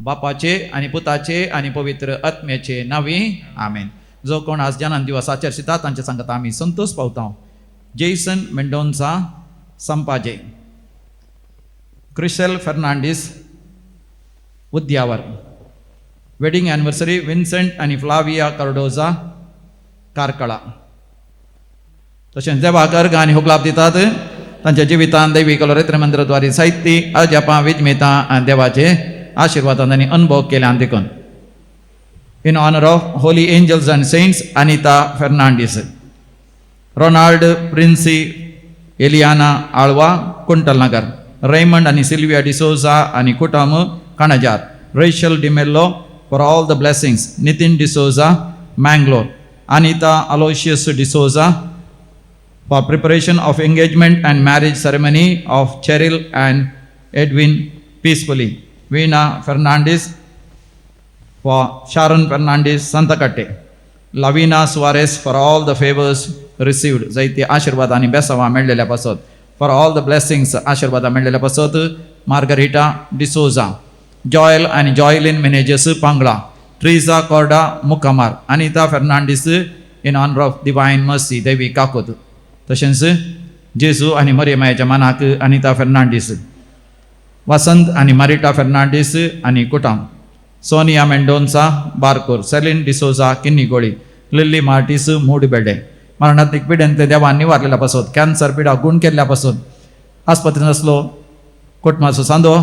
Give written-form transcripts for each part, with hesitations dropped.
बापाचे आनी पुताचे आनी पवित्र आत्म्याचे नांवी आमेन. जो कोण आज जनान दिवस आचरशिता तांचे सांगता आमी संतोष पावता. Jason Mendonca Sampaje, Krishal Fernandes Udyavar, wedding anniversary Vincent आनी फ्लाविया कार्डोजा कार्कळा. तशेंच देवाक अर्घ आनी होगलाप दितात तांच्या जिवितान दैवीक रेत्र मंदिराद्वारे साहित्य अजापां विजमेतां आनी देवाचे आशिर्वादान आनी अनुभव केल्यान देखून. In honour of Holy Angels and Saints, Anita Fernandes, Ronald Princy, Eliana Alva, Kuntal Nagar, Raymond आनी सिल्विया डिसोजा आनी कुटुंब Kanajar, Rachel D'Mello for all the blessings, Nitin D'Souza Mangalore, Anita Aloysius D'Souza for preparation of engagement and marriage ceremony of Cheryl and Edwin peacefully. Veena Fernandez for Sharon Fernandez Santakatte. Lavina Suarez for all the favors received. जायते आशीर्वाद आणि बेसावा मेळ्ळेल्या पासत. For all the blessings आशीर्वाद मेळ्ळेल्या पासत margherita D'Souza, Joel आणि Joylin Menezes Pangala, Treeza Korda Mukamar, Anita Fernandes in honour of Divine Mercy, दैवी काकोत. तशेंच जेजू आनी मरियमायाच्या मानाक अनिता फेर्नांडीस, वसंत आनी मारिटा फेर्नांडीस आनी कुटाम, सोनिया मेंडोन्सा बारकोर, सेलिन डिसोजा किन्नीगोळी, लिल्ली मार्टीस मूडबेडे. मरणात्मिक पिडेन ते देवान निवारलेल्या पासत, कॅन्सर पिडा गुण केल्ल्या पासत, आस्पत्रेंत आसलो कुटुंबाचो सांदो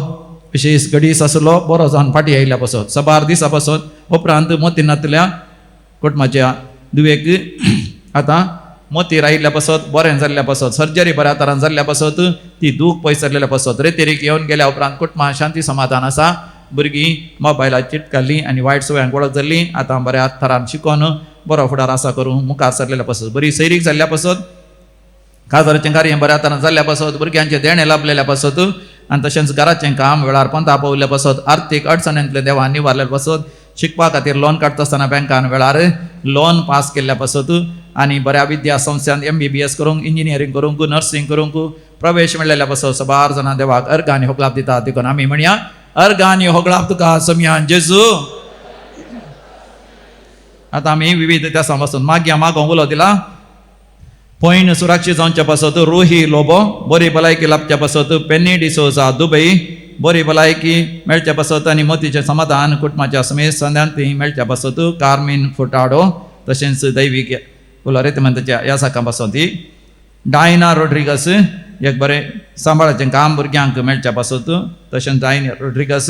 विशेष गडीस आसलो बरो जावन फाटीं आयिल्ल्या पासत सबार दिसा पासत. उपरांत मोती नातल्या कुटुंबाच्या दुवेक आतां मोतीर आयिल्ल्या पासत बरें जाल्ल्या पासत, सर्जरी बऱ्या तरान जाल्ल्या पासत, ती दूख पयस जाल्ल्या पासत, रेतेरीक येवन गेल्या उपरांत कुटुंबां शांती समाधान आसा. भुरगीं मोबायलार चिटकाल्लीं आनी वायट सवयांक वळख जाल्लीं आतां बऱ्या थरान शिकोन बरो फुडार आसा करूं मुखार सरलेल्या पासत, बरी सैरीक जाल्ल्या पासत, काजाराचें कार्य बऱ्या तरान जाल्ल्या पासत, भुरग्यांचें देणें लाभलेल्या पासत आनी तशेंच घराचें काम वेळार पंता पावल्ल्या पासत, आर्थीक अडचणींतले देवान निवारल्या पासत, शिकपा खातीर लोन काडटा आसतना बँकान वेळार लोन पास केल्ल्या पासत आनी बऱ्या विद्या संस्थांत एमबीबीएस करूंक, इंजिनियरींग करूंक, नर्सिंग करूंक प्रवेश मेळ्ळेल्या पासत सबार जाणां देवाक अर्घ आनी होगलाप दितात. देखून आमी म्हणया, अर्घ आनी होगलाप तुका समयान जेजू. आतां आमी विविध त्या पासून मागया मागोवंक उलो दिला. पॉयंट सुरक्षीत जावच्या पासत रोही लोबो, बरी भलायकी लाभच्या पासत पेन्नी डिसोजा दुबई, बरी भलायकी मेळच्या पासत आनी मोतीचें समाधान कुटुंबाच्या समेत संद्यांती मेळच्या पासत कार्मीन फुटाडो, तशेंच दैवीक उलो रेतमंताच्या ह्या साका पासत ती डायना रोड्रिगस, एक बरें सांबाळाचें काम भुरग्यांक मेळच्या पासत, तशेंच Diana Rodrigues,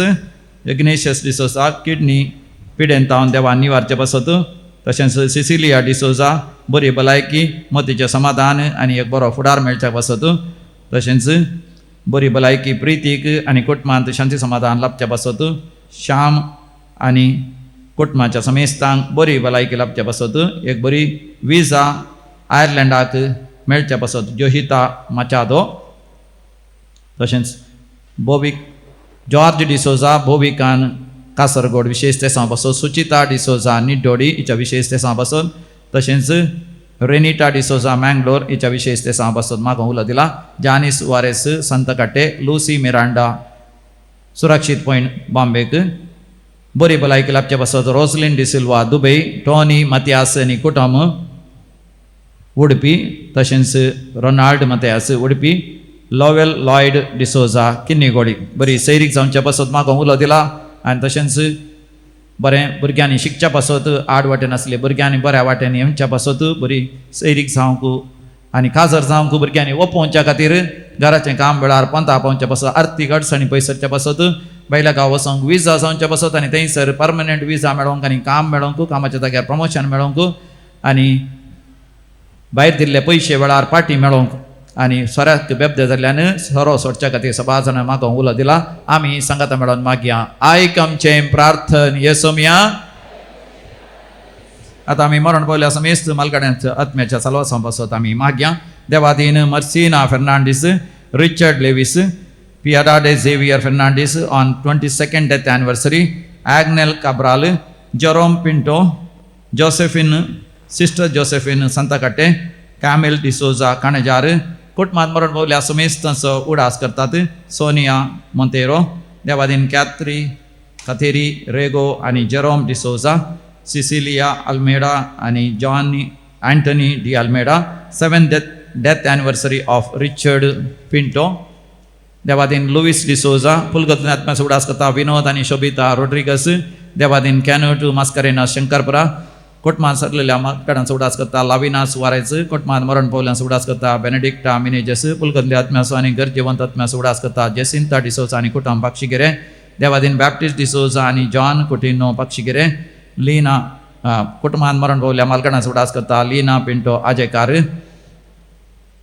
Ignatius D'Souza kidney पिडेन तावन देवान निवारचे पासत, तशेंच सिसिलिया डिसोजा, बरी भलायकी, मोतीचें समाधान आनी एक बरो फुडार मेळच्या पासत, तशेंच बरी भलायकी प्रितीक आनी कुटुंबांत शांती समाधान लाभच्या पासत, श्याम आनी कुटुंबाच्या समेस्तांक बरी भलायकी लाभच्या पासत, एक बरी विजा आयर्लंडाक मेळच्या पासत जोहिता माचादो, तशेंच बोविक जॉर्ज डिसोजा बोविकान कासरगोड विशेष तेसां पासत, सुचिता डिसोजा निड्डोडी हिच्या विशेष तेसां पासत, तशेंच रेनिटा डिसोजा मँगलोर हिच्या विशेष तेसां पासत मागोवंक उलो दिला. जानीस वारेस संतकाटे, लुसी मिरांडा सुरक्षीत पॉयंट बॉम्बेक, बरी भलायकी लाभचे पासत रोजलिन डिसिल्वा दुबई, टॉनी मतियास आनी कुटुंब उडपी, तशेंच रोनाल्ड मतियास उडपी, लॉवेल लॉयड डिसोजा किन्नीगोडी, बरी सैरीक जावच्या पासत मागोवंक उलो दिला. आनी तशेंच बरें भुरग्यांनी शिकच्या पासत, आड वाटेन आसले भुरग्यांनी बऱ्या वाटेन येवच्या पासत, बरी सैरीक जावंक आनी काजर जावंक भुरग्यांनी ओपोवच्या खातीर, घराचें काम वेळार पंता पावच्या पासत, आर्थीक अडचणी पयस सरच्या पासत, भायल्या गांव वचोंक विजा जावच्या पासत आनी थंयसर परमनंट विजा मेळोवंक आनी काम मेळोवंक, कामाच्या जाग्यार प्रमोशन मेळोवंक आनी भायर दिल्ले पयशे वेळार पाटी मेळोवंक आनी सोऱ्याक बेबदे जाल्ल्यान सोरो सोडच्या खातीर सबार जाणां मागोवंक उलो दिला. आमी सांगाता मेळोन मागया. आयक आमचें प्रार्थन येसोमया. आतां आमी मरण पावल्या समेस्त मालगाड्यांच्या आत्म्याच्या साल्वासां पासत आमी मागया. Devadin मर्सिना Fernandes, Richard Lewis, Piedade Xavier Fernandes on 22nd death anniversary, Agnel Cabral, Jerome Pinto, Josephine, sister Josephine Santakatte, Camille D'Souza Kanajar, कुटुंबात मरण पावल्या समेस्तांचो उडास करतात सोनिया मोंतेरो, देवादीन कॅथरी कथेरी रेगो आनी जेरोम डिसोजा, सिसिलिया अल्मेडा आनी Johnny Antony D Almeida. 7th death anniversary of Richard Pinto. Devadin Luis D'Souza. पुलगतल्या आत्म्याचो उगडास करता विनोद आनी शोभिता रोड्रिगस. देवादीन कॅनोट मास्करेना शंकरपुरा. कोटमान सरलेल्या मातकडांचो उगडास करता लाविना सुवारेज. कोटमान मरण पावल्यांचो उगडास करता बेनेडिक्टा मिनेजस. पुलगतल्या आत्म्याचो आनी गरजेवंत आत्म्याचो उगडास करता जेसिंता डिसोजा आनी कुटुंब पाक्षिगिरे. देवादीन बॅप्टिस्ट डिसोजा आनी जॉन कुटिनो पाक्षिगिरे. लीना कुटुंबान मरण पावल्या मालकणांचो उगडास करता लीना पिंटो आजेकार.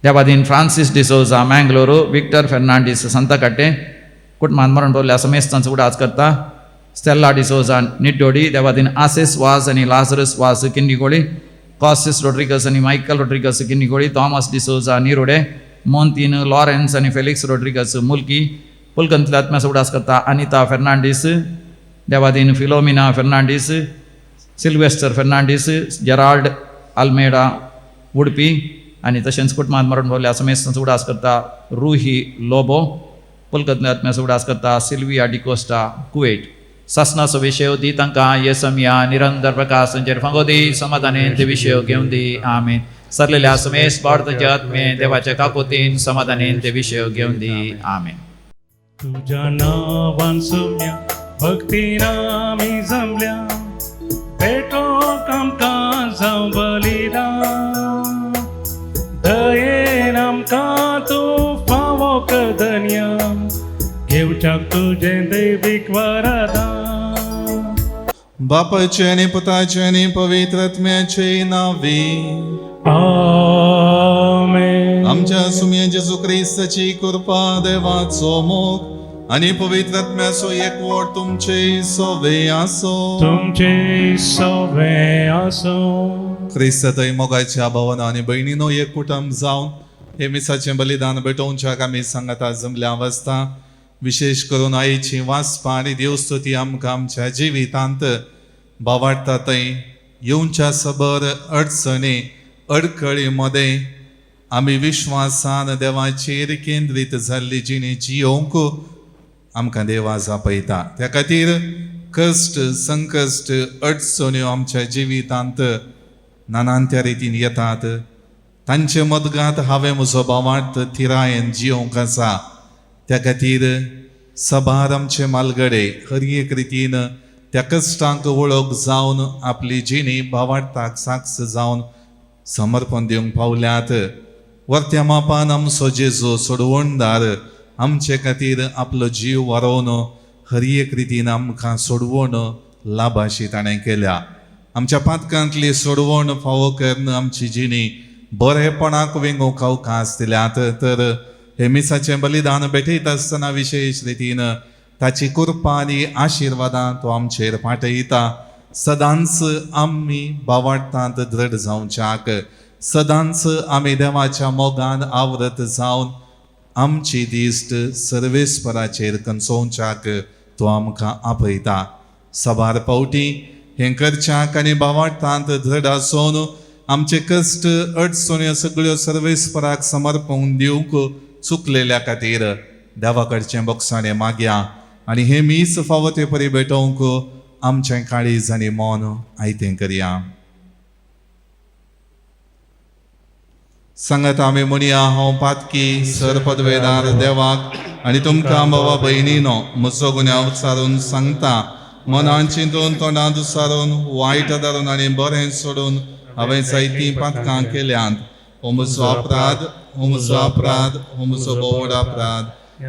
देवादीन Francis D'Souza Mangaluru, Victor Fernandes Santhekatte. कुटुंबान मरण पावल्या समेस्तांचो उगडास करता स्टेल्ला डिसोजा निड्डोडी. देवादीन आसिस वाज आनी लाजरस वाज किन्नीगोळी, कॉसिस रोड्रिगस आनी Michael Rodrigues Kinnigoli, Thomas D'Souza Nirode, मोंतीन लॉरेन्स आनी फेलिक्स रोड्रिगस मुल्की. पुलगंतल्या आत्म्याचो उगडास करता अनिता फेर्नांडीस. देवादीन Philomena Fernandes, Sylvester Fernandes, Gerald Almeida Udupi आनी तशेंच कुटुंबांत मरण पावल्या समेस्तांचो उगडास करता रुही लोबो. पुलकतल्या आत्म्याचो उगडास करता सिल्विया डिकोस्टा कुवेट. सासनाचो विशय दी तांकां येसमया निरंतर प्रकाश फांगो दी, समाधानेन ते विशय घेवन दी. आमेन. सरलेल्या समेस भारताच्या आत्मे देवाच्या काकोतीन समाधानेन ते विशय घेवन दी. आमेन. तुझ्या नावान सुम्या भक्तीन आमी जमल्या, भेटो आमकां जावं बलिदान, दयेन आमकां तूं फावो कदन्या, घेवच्याक तुजें दैवीक वरदान. बापाचे आनी पुताचे आनी पवित्र आत्म्याचे नावे. आमेन. आमच्या सुम्या जेजू क्रिस्ताची कृपा, देवाचो मोग आनी पवित्र आत्म्याचो एकवट तुमचे सोवे आसो. तुमचे सोवे आसो. क्रिस्तय मोगाच्या भावना आनी भयणीनो, एक कुटुंब जावन हे मिसाचें बलिदान भेटोवच्याक आमी सांगाता जमल्या वाचता. विशेश करून आईची वाचपां आनी देवस्तुती आमकां आमच्या जिवितांत बावाडटा थंय येवच्या सबर अडचणी अडखळी मदें आमी विश्वासान देवाचेर केंद्रीत जाल्ली जिणी जियोवंक आमकां देवा जापयता. त्या खातीर कश्ट संकश्ट अडचण्यो आमच्या जिवितांत नानांत्या रितीन येतात, तांचे मदगात हांवें म्हजो भावार्थ थिरायेन जियोवंक आसा. त्या खातीर सबार आमचे मालगडे हर एक रितीन त्या कश्टांक वळख जावन आपली जिणी भावार्थाक साक्ष जावन समर्पण दिवंक पावल्यात. वर्त्या मापान आमचो जेजू सोडवणदार आमचे खातीर आपलो जीव वारोवन हर एक रितीन आमकां सोडवण लाभाशी ताणें केल्या. आमच्या पातकांतली सोडवण फावो करून आमची जिणी बरेपणाक वेंगोवंक अवकाश दिल्यात. तर हे मिसाचें बलिदान भेटयता आसतना विशेश रितीन ताची कृपा आनी आशिर्वादां तो आमचेर पाठयता. सदांच आमी बावाडटांत दृढ जावच्याक, सदांच आमी देवाच्या मोगान आवरत जावन आमची दिश्ट सर्वेस्पराचेर कंसोवच्याक तो आमकां आपयता. साबार फावटी हें करच्याक आनी बावाडटांत दृढ आसून आमचे कश्ट अडचण्यो सगळ्यो सर्वेस्पराक समर्पण दिवंक चुकलेल्या खातीर देवा कडचें बोगसाणें मागया आनी हें मीस फावो ते परी भेटोवंक आमचें काळीज आनी मन आयतें करया. सांगात आमी म्हणया, हांव पातकी सर पदवेदार देवाक आनी तुमकां बाबा भयणीनो म्हजो गुन्यांव सारून सांगता. मनान चिंतून तोंडांत सारून वायट धरून आनी बरें सोडून हांवें जायतीं पातकां केल्यांत. हो म्हजो अपराध, हो म्हजो अपराध, हो म्हजो भोवड अपराध.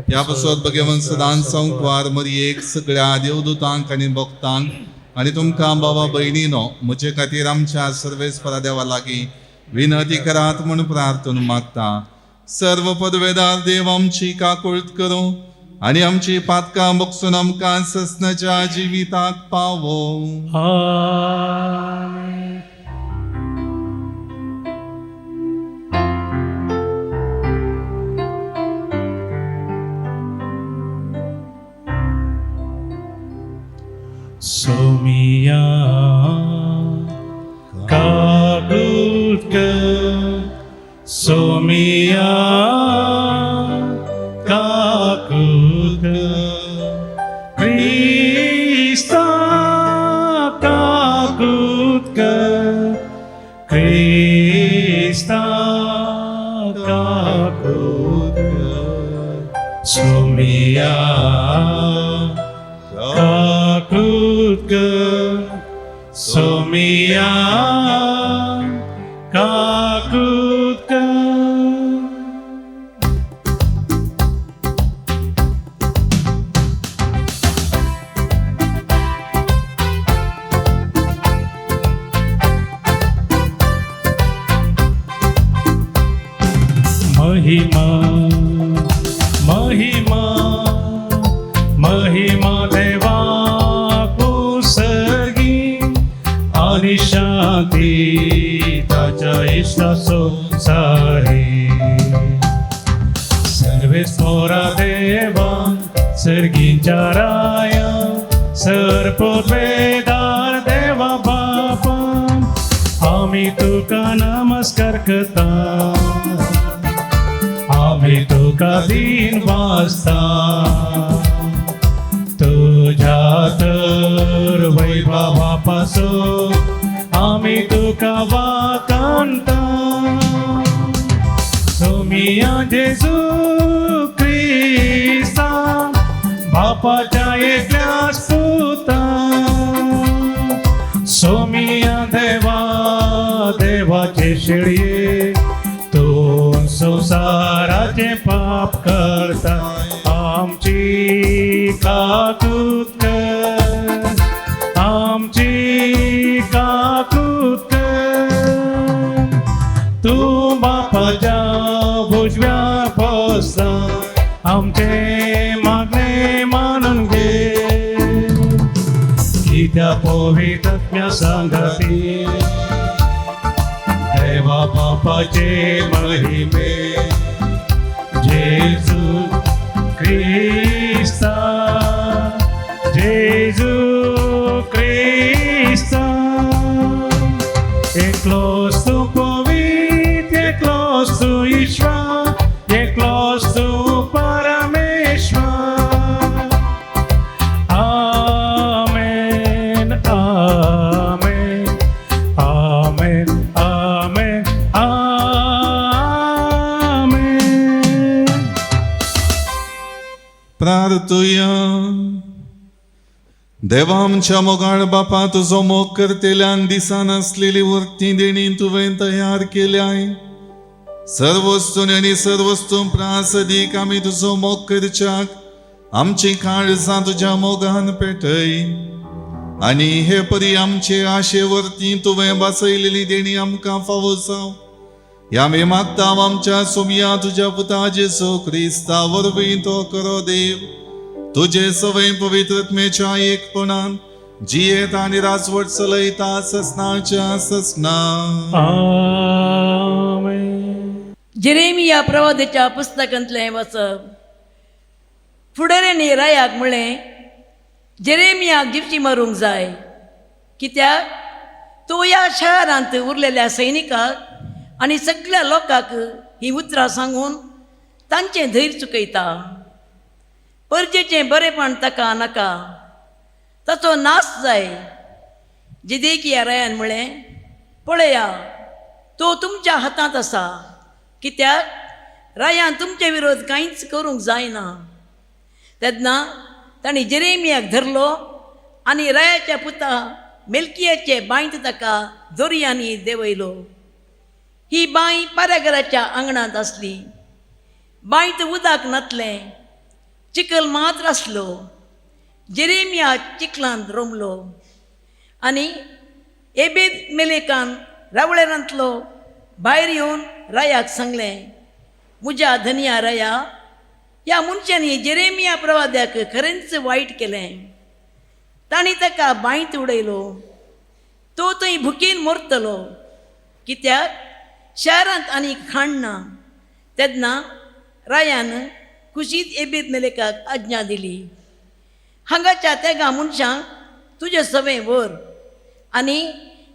ह्या पासत भगवंत सदांच संकवार मरयेक सगळ्या देवदूतांक आनी भक्तांक आनी तुमकां बाबा भयणीनो म्हजे खातीर आमच्या सर्वेस्परा देवा लागीं विनंती करात म्हूण प्रार्थना मागता. सर्व पदवेदार देव आमची काकुळट करूं आनी आमची पातकां बगसून आमकां ससनाच्या जिविताक पावो. आमेन. सोमिया काकुळट कर, सोमिया काकुळट कर, क्रिस्ता काकूत कर सोमिया काकूत कर. महिमा महिमा महिमा देवा कुसर्गी आणि शांती ताच्या इष्टासो सारी. सर्वेस्पोरा देवा सर्गींच्या राया सर्पोद्वेदार देवा बापा आम्ही तुका नमस्कार करता आम्ही तुका दिन वाजता तुझ्या तर वैभवापासो आम्ही तुका वाकांता. सोमिया जेजू क्रिस्ता बापाच्या एकल्याच पुता सोमिया देवा देवाचे शेळये तूं संवसाराचे पाप करता आमची काकूत कर आमची काकूत कर. तूं बापाच्या उजव्या बसला आमचे मागणे मानून घे कित्या पवित्रत्म्या सांगती देवा बापाचे महिमे जेजू क्रिस्ता जेजू क्रिस्ता. एकलोच तूं पवित्र एकलोच तूं ईश्वर एकलोच तूं परमेश्वर. आमेन आमेन आमेन आमेन आमेन. प्रार्थुया. देवा आमच्या मोगाळ बापा तुजो मोग करतेल्यांक दिसनासलेली वर्ती देणी तुवें तयार केल्याय. सर्वस्तून आनी सर्वस्तून प्रासदीक आमी तुजो मोग करच्याक आमची काळजां तुज्या मोगान पेटय आनी हे परी आमचे आशे वरती तुवें वाचयलेली देणी आमकां फावो जावं. ह्या आमी मागता आमच्या सोमया तुज्या पुता जेजू क्रिस्ता वरवीं तो करो देव तुजे सवय पवित्रत्मेच्या एकपणान जियेत आनी राजवट चलयता ससनाच्या ससना. आमेन. जेरेमिया प्रवादेच्या पुस्तकांतलें वाचप. फुडाऱ्यांनी रायाक म्हणलें जेरेमियाक जिवची मारूंक जाय कित्याक तो ह्या शहरांत उरलेल्या सैनिकाक आनी सगळ्या लोकांक ही उतरां सांगून तांचें धैर्य चुकयता. परजेचें बरेपण ताका नाका ताचो नाश जाय. जिदेकिया रायान म्हणलें पळया तो तुमच्या हातांत आसा कित्याक रायान तुमचे विरोध कांयच करूंक जायना. तेन्ना तांणी जेरेमियाक धरलो आनी रायाच्या पुता मेलकियाचे बांयत ताका दोरयांनी देंवयलो. ही बांय पारागराच्या आंगणांत आसली. बांयत उदक नातलें चिखल मात्र आसलो. जेरेमिया चिखलांत रोमलो आनी एबेद मेलेकान रावळेरांतलो भायर येवन रायाक सांगलें म्हज्या धनया राया ह्या मनशांनी जेरेमिया प्रवाद्याक खरेंच वायट केलें. तांणी ताका बांयत उडयलो तो थंय भुकेन मरतलो कित्याक शारांत आनी खाण ना. तेन्ना रायान कुशीत एबेद मेलेकाक आज्ञा दिली हांगाच्या तेगा मनशांक तुजे सवें व्हर आनी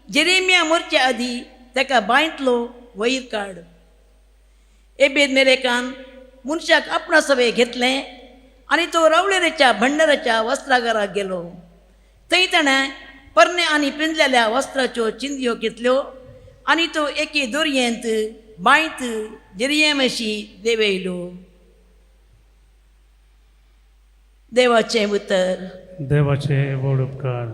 जेरेमिया मरचे आदी ताका बांयतलो वयर काड. एबेद मेलेकान मनशाक आपणा सवें घेतलें आनी तो रावळेरेच्या भंडाराच्या वस्त्रागाराक गेलो. थंय ताणें परणे आनी पिंजलेल्या वस्त्राच्यो चिंदयो घेतल्यो आनी तो एके दोरयेंत बांयत जेरियमाशी देंवयलो. देवाचें उतर. देवाचे व्हड उपकार.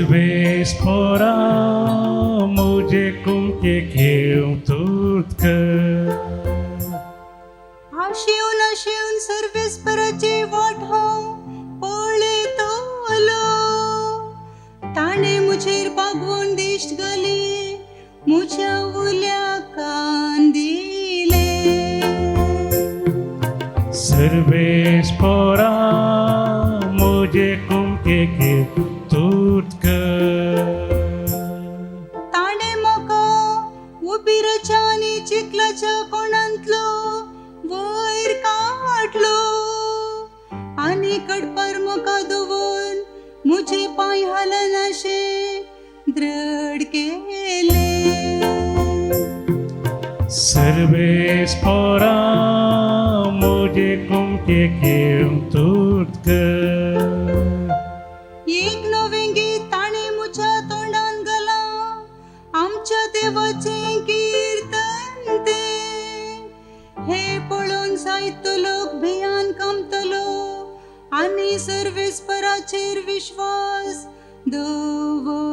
सर्वेस्पोरा मुझे कुमके घेवन तूत कर. आशेवन आशेवन सर्वेस्पराची वाट हांव पळयतलो. ताणें म्हजेर बागवण दिश्ट घाली, म्हज्या उल्या कान दिले. सर्वेस्पोरा मुझे कुमके घेवन तूत कर. ताणें म्हाका उबिराच्या आनी चिखलाच्या कोणांतलो वयर काडलो आनी कडपार म्हाका दवर म्हजे पांय हालनाशे दृढ केले. सर्वेस्पोरा मुझे कुमके घेवन तूत कर. एक नवें गीत ताणें म्हज्या तोंडान घालां, आमच्या देवाचें कीर्तन तें. हें पळोवन जायतो लोक भियान कामतलो आनी सर्वेस्पराचेर विश्वास दवरतलो.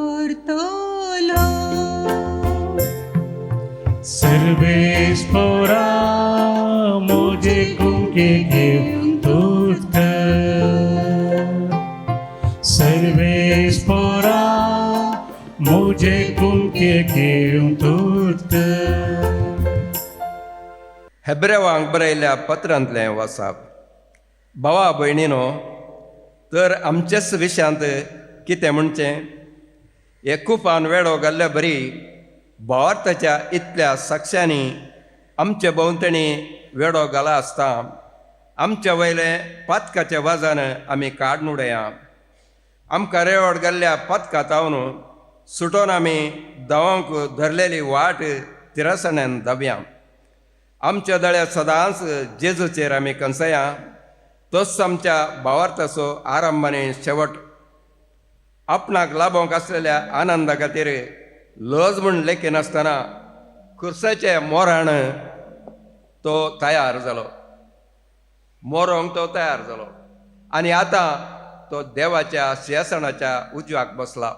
सर्वेस्पोरा मुझे कुमके घेवन तूत कर. सर्वेस्पोरा मुझे कुमके घेवन तूत कर. हेब्रेवांक बरयल्ल्या पत्रांतलें वाचप. भावा भयणीनो, तर आमचेच विशयांत कितें म्हणचें? एकुपान वेडो घाल्ल्या बरी भावार्थाच्या इतल्या साक्षांनी आमचे भोंवतणी वेडो घाला आसता आमच्या वयलें पातकाच्या वाजान आमी काडून उडया. आमकां रेवड घाल्ल्या पातका तावन सुटोन आमी धांवंक धरलेली वाट तिरसण्यान धांवया. आमच्या दळ्या सदांच जेजूचेर आमी कंसया, तोच आमच्या भावार्थाचो आरंभ आनी शेवट. आपणाक लाभोवंक आसलेल्या आनंदा खातीर लज म्हूण लेखिनासतना खुर्साचे मोराण तो तयार जालो, मोरोंक तो तयार जालो आनी आतां तो देवाच्या सिंहासनाच्या उजव्याक बसला.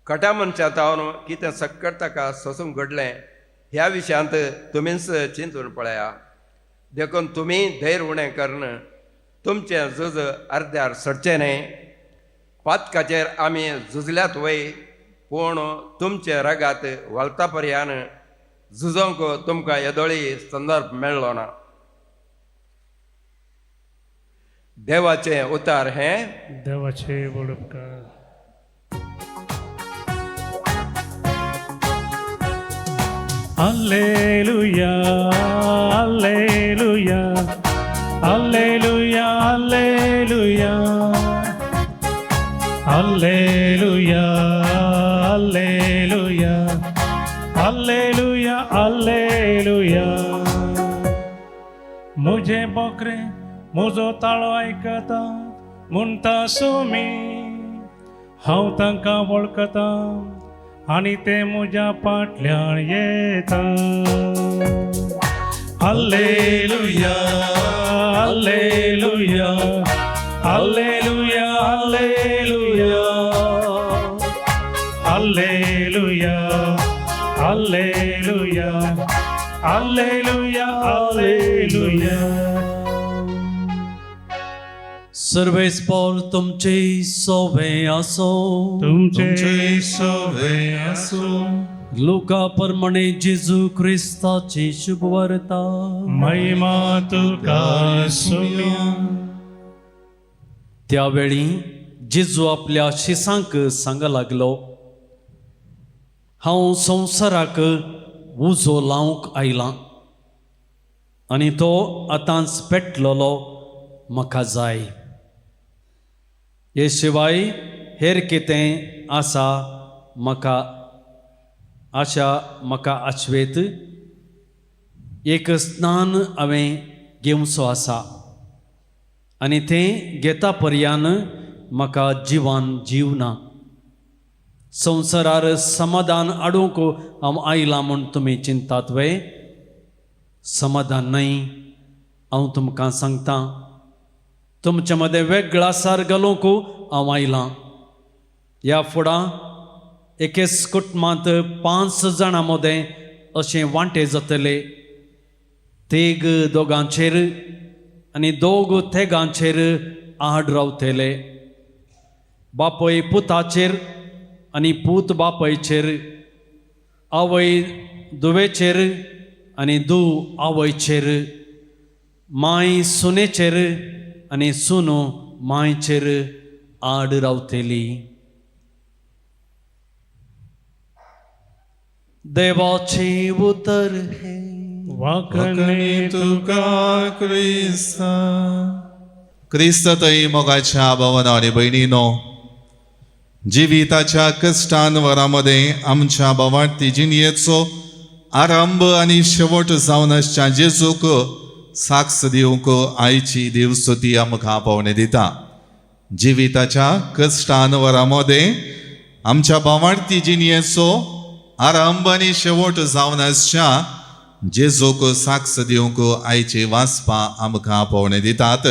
कटा मनशा तावन कितें सक्कट ताका सोसूंक घडलें ह्या विशयांत तुमीच चिंतून पळया. देखून तुमी धैर्य उणें करून तुमचें झूज अर्द्यार सडचें न्हय. पातकाचेर आमी झुजल्यात वय, पूण तुमचे रगात वळता पर्यान झुजोंक तुमकां येदोळी संदर्भ मेळ्ळो ना. देवाचें उतार हें देवाचे व्हड उपकार. Alleluia, alleluia, alleluia, alleluia, alleluia, alleluia, alleluia, alleluia. मुझे बोकरे मुजो ताळो आयकता म्हणटा सुमी, हांव तांकां वळखता आनी ते म्हज्या फाटल्यान येता. Alleluia, alleluia, alleluia, alleluia, alleluia, alleluia, alleluia, alleluia. सर्वेस्पोर तुमचे सोवे आसो. तुमचे सोवे आसूं. लुका प्रमाणे जेजू क्रिस्ताची शुभवार्ता. महिमा तुका सुम्या. त्यावेळी जेजू आपल्या शिसांक सांगा लागलो, हांव संवसाराक उजो लावंक आयलां आनी तो आतांच पेटलेलो म्हाका जाय. हे शिवाय हेर कितें आसा म्हाका आशा म्हाका आशवेत एक स्नान हांवें घेवचो आसा आनी तें घेता पर्यान म्हाका जिवान जीव ना. संवसारार समाधान हाडूंक हांव आयलां म्हूण तुमी चिंतात वे? समाधान न्हय, हांव तुमकां सांगता, तुमचे मदें वेगळा सार घालूंक हांव आयलां. ह्या फुडां एकेच कुटुंबांत 5 जाणां मदें अशें वांटे जातले, तेग दोगांचेर आनी दोग तेगांचेर आड रावतले। बापय पुताचेर आनी पूत बापयचेर, आवय धुवेचेर आनी धूव आवयचेर, माय सुनेचेर आनी सुनो मायचेर आड रावतली। देवाचें उतर हें। वाकणे तुका क्रिस्ता। क्रिस्त तई मोगाच्या भावना आनी भयणीनो, जिविताच्या कश्टान वरां आमच्या भावार्थी जिणयेचो आरंभ आनी शेवट जावन आसच्या जेजूक साक्ष दिवंक आयची देवस्तुती आमकां पावणे दिता। जिविताच्या कश्टान वरां आमच्या भावार्थी जिणयेचो आरंभ आनी शेवट जावन आसच्या जेजूक साक्ष दिवंक आयची वाचपां आमकां पावणे दितात।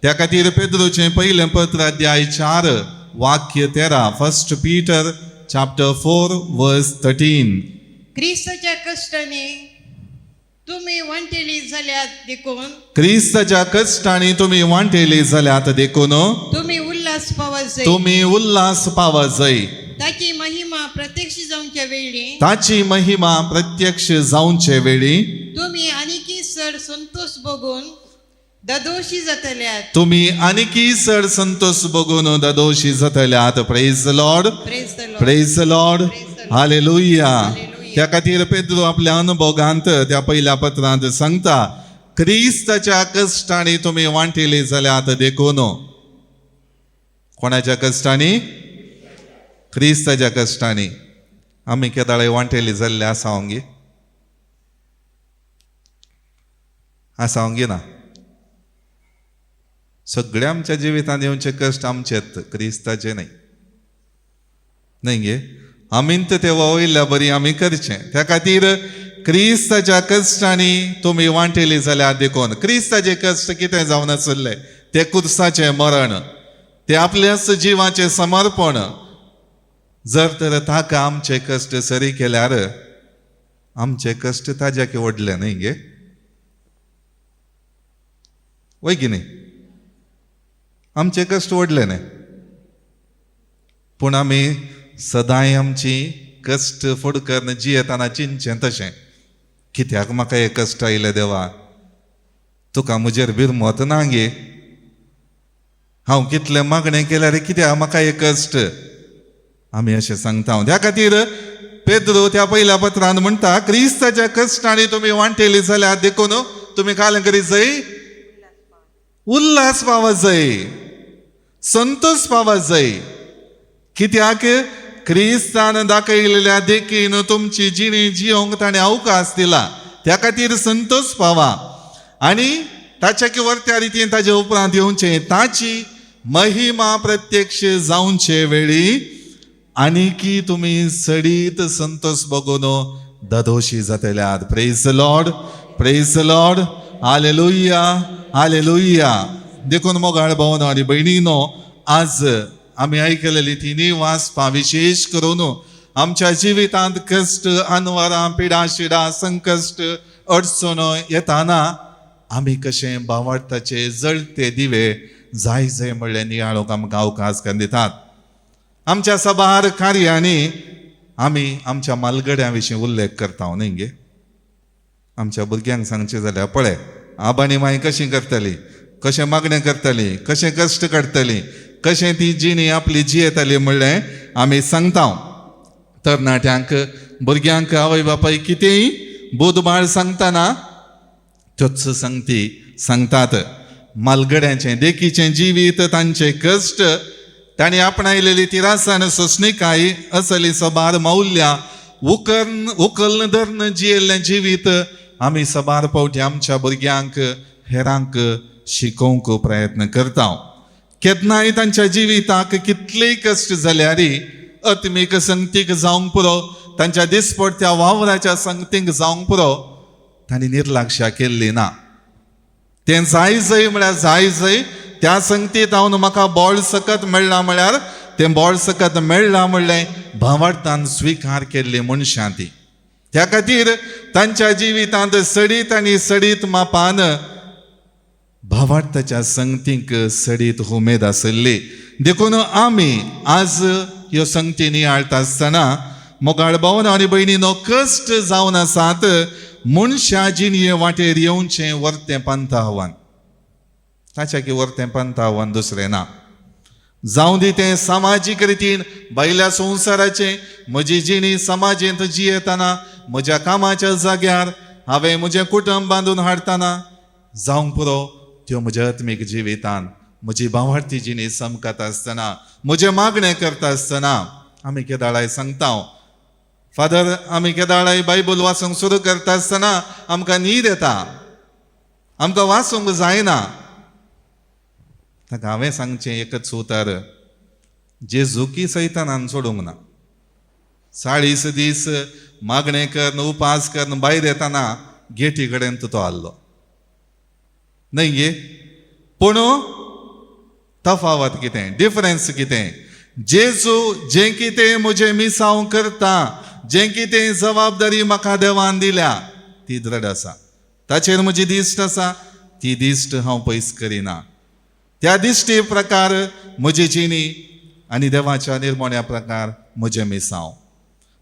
त्या खातीर पेद्रोचें पयलें पत्र अध्याय 4 वाक्य 13, 1 पीटर चॅप्टर 4 वर्स 13। क्रिस्ताच्या कश्टांनी तुमी वांटेली जाल्यात देखून, क्रिस्ताच्या कश्टांनी तुमी वांटेली जाल्यात देखून, तुमी उल्हास पावत जाय, तुमी उल्हास पावत जाय। ताची महिमा प्रत्यक्ष जावच्या वेळी, ताची महिमा प्रत्यक्ष जावचे वेळी, तुमी आनीकी चड संतोष भोगून ददोशी जातल्यात। तुमी आनीकी चड Santosh भोगून ददोशी जातल्यात। Praise the Lord, praise the Lord, praise the Lord, hallelujah. त्या खातीर पेद्रो आपल्या अनुभोगांत त्या पहिल्या पत्रांत सांगता, क्रिस्ताच्या कश्टांनी तुमी वांटेली जाल्यात देखून। कोणाच्या कश्टांनी? क्रिस्ताच्या कश्टांनी आमी केदाळे वांटेली जाल्ले आसा गे? आसा गे ना? सगळे आमच्या जिवितांत येवचे कश्ट आमचेत, क्रिस्ताचे न्हय, न्हय गे? आमीन ते वयल्या बरी आमी करचें। त्या खातीर क्रिस्ताच्या कश्टांनी तुमी वांटेली जाल्यार देखून। क्रिस्ताचे कश्ट कितें जावन आसले? ते कुर्साचें मरण, ते आपल्याच जिवाचें समर्पण। जर तर ताका आमचे कश्ट सरी केल्यार आमचे कश्ट ताज्याक व्हडले न्हय गे? वय की न्हय? आमचे कश्ट व्हडले न्हय, पूण आमी सदांय आमची कश्ट फुडकरून जियेतना चिंतचें तशें, कित्याक म्हाका हे कश्ट आयले देवा, तुका म्हजेर बिरमत ना गे, हांव कितलें मागणें केल्यार कित्याक म्हाका हे कश्ट, आमी अशें सांगता। त्या खातीर पेद्रो त्या पयल्या पत्रान म्हणटा, क्रिस्ताच्या कश्टांनी तुमी वांटेली जाल्यार देखून तुमी काल करीत जाय, उल्हास पावत जाय, संतोष पावत जाय। कित्याक? क्रिस्तान दाखयलेल्या देखीन तुमची जिणी जियोंक ताणें अवकाश दिला, त्या खातीर संतोष पावा। आनी ताच्या वरत्या रितीन ताजे उपरांत येवचें, ताची महिमा प्रत्यक्ष जावचे वेळी आनीकी तुमी सडीत Santosh बगून ददोशी जातल्यात। Praise the Lord, praise the Lord, hallelujah, hallelujah. देखून मोगाळ भावनो आनी भयणीनो, आज आमी आयकलेली तिनूय वाचपां विशेश करून आमच्या जिवितांत कश्ट, अनवरां, पिडा शिडा, संकश्ट, अडचणो येताना आमी कशें भावार्थाचे जळते दिवे जाय जाय म्हणलें नियाळूंक आमकां अवकाश करून दितात। आमच्या सबार कार्यांनी आमी आमच्या मालगड्यां विशीं उल्लेख करता न्हय गे? आमच्या भुरग्यांक सांगचें जाल्यार पळय आबा आनी माय कशीं करतली, कशें मागणें करतली, कशें कश्ट काडटली, कशें ती जिणी आपली जियेताली म्हणलें आमी सांगता। तरणाट्यांक, भुरग्यांक आवय बापाय कितेंय बोधबाळ सांगतना त्योच सांगती सांगतात। मालगड्यांचें देखीचें जिवीत, तांचे कश्ट, तांणी आपणायलेली तिरासान सोंसणीकाय असली सबार मौल्यां उकल्न धरून जियेल्लें जिवीत आमी सबार फावटी आमच्या भुरग्यांक, हेरांक शिकोवंक प्रयत्न करता। केन्नाय तांच्या जिविताक कितलेय कश्ट जाल्यार आत्मीक संगतीक जावंक पुरो, तांच्या दिसपडत्या वावराच्या संगतीक जावंक पुरो, तांणी निर्लक्षा केल्ली ना। तें जाय जाय म्हळ्यार जाय जाय त्या संगतीत हांव म्हाका बळ सकत मेळ्ळा म्हळ्यार तें बोळ सकत मेळ्ळां म्हणलें भावार्थान स्विकार केल्ली मनशां ती. त्या खातीर तांच्या जिवितांत सडीत आनी सडीत मापान भावार्थाच्या संगतींक सडीत उमेद आसली. देखून आमी आज ह्यो संगती नियाळटा आसतना मोगाळ भावन आनी भयणीनो, कश्ट जावन आसात मनशा जिणये वाटेर येवचें वर्तें पंथावन, ताच्या की वर्तें पंथावन दुसरें ना. जावं दी तें सामाजीक रितीन भायल्या संवसाराचें, म्हजी जिणी समाजेंत जियेतना, म्हज्या कामाच्या जाग्यार हांवें म्हजें कुटुंब बांदून हाडटना, जावंक पुरो त्यो म्हज्या आत्मीक जिवितान म्हजी भावार्थी जिणी समकत आसतना, म्हजें मागणें करता आसतना आमी केदाळाय सांगता, फादर आमी केदाळाय बायबल वाचूंक सुरू करता आसतना आमकां न्हीद येता, आमकां वाचूंक जायना. ताका हांवें सांगचें एकच उतर, जेजुकी सैतानान सोडूंक ना. 40 दीस मागणें करून उपास करून भायर येतना गेटी कडेन तो आसलो न्हय गे. पूण तफावत कितें, डिफरन्स कितें? जेजू जें कितें म्हजें मिसांव करता, जें कितें जबाबदारी म्हाका देवान दिल्या ती दृढ आसा, ताचेर म्हजी दिश्ट आसा, ती दिश्ट हांव पयस करिना. त्या दिश्टी प्रकार म्हजी जिणी आनी देवाच्या निर्मण्या प्रकार म्हजें मिसांव.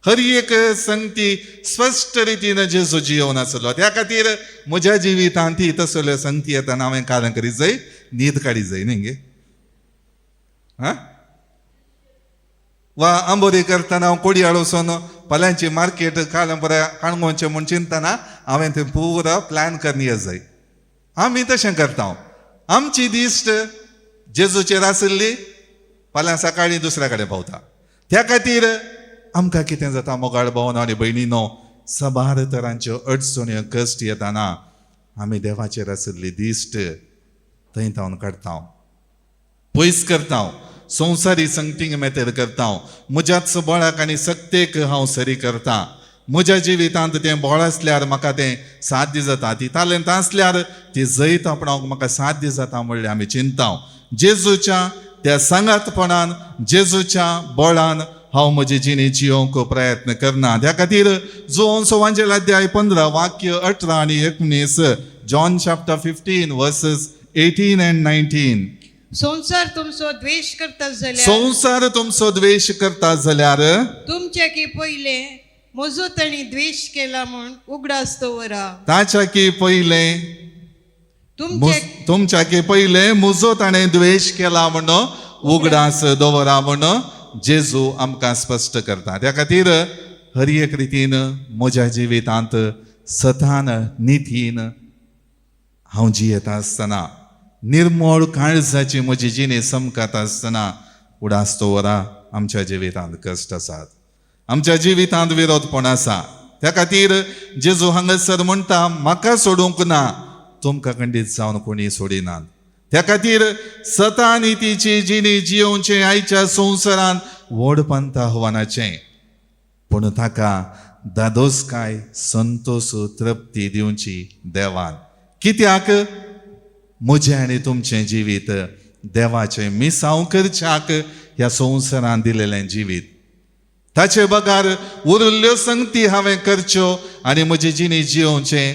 हर एक संगती स्पश्ट रितीन जेजू जियोवन आसलो. त्या खातीर म्हज्या जिवितांत ती तसल्यो संगती येतना हांवें कारण करी जाय, न्हीद काडी जाय न्ही गे. आं वा आंबोरी करतना हांव कोडयाळ वचून फाल्यांची मार्केट काल बरें काणकोणचें म्हूण चिंतना हांवें तें पुरा प्लॅन करून येत जाय. आमी तशें करता. आमची दिश्ट जेजूचेर आशिल्ली फाल्यां सकाळीं दुसऱ्या कडेन पावता. त्या खातीर आमकां कितें जाता मोगाळ भावन आनी भयणीनो, साबार तरांच्यो अडचण्यो कश्ट येताना आमी देवाचेर आशिल्ली दिश्ट थंय तावन काडटा, पयस करता, संवसारी संगतींक मेतेर करता, म्हज्याच बळाक आनी सक्तेक हांव सरी करता. म्हज्या जिवितांत तें बळ आसल्यार म्हाका तें साध्य जाता, ती तालेंत आसल्यार ती जैत आपणावंक म्हाका साध्य जाता म्हणलें आमी चिंता. जेजूच्या त्या सांगातपणान, जेजूच्या बळान हांव म्हजी जिणी जियोवंक प्रयत्न करना. त्या खातीर जोन सुवांजेल अध्याय 15 वाक्य 18 आनी 19, John chapter 15 verses 18 and 19. संवसार तुमचो द्वेश करता जाल्यार, संवसार तुमचो द्वेश करता जाल्यार, तुमच्या की पयले म्हजो तांणी द्वेश केला म्हूण उगडास दवरा. ताच्या की पयले तुमचे तुमच्या की पयले म्हजो ताणें द्वेश केला म्हूण उगडास दवरा म्हूण जेजू आमकां स्पश्ट करता. त्या खातीर हर एक रितीन म्हज्या जिवितांत सतान नितीन हांव जियेता आसतना, निर्मळ काळजाची म्हजी जिणी समकात आसतना उडास दवरा आमच्या जिवितांत कश्ट आसात, आमच्या जिवितांत विरोधपण आसा. त्या खातीर जेजू हांगासर म्हणटा, म्हाका सोडूंक ना, तुमकां खंडीत जावन कोणी सोडिनात. त्या खातीर सता नितीची जिणी जियोवचें आयच्या संवसारांत व्हड पंथ आव्हानाचें, पूण ताका दादोसकाय संतोश तृप्ती दिवची देवान. कित्याक म्हजें आनी तुमचें जिवीत देवाचें मिसांव करच्याक ह्या संवसारांत दिलेलें जिवीत, ताचे बगार उरिल्ल्यो संगती हांवें करच्यो आनी म्हजी जिणी जियोवचें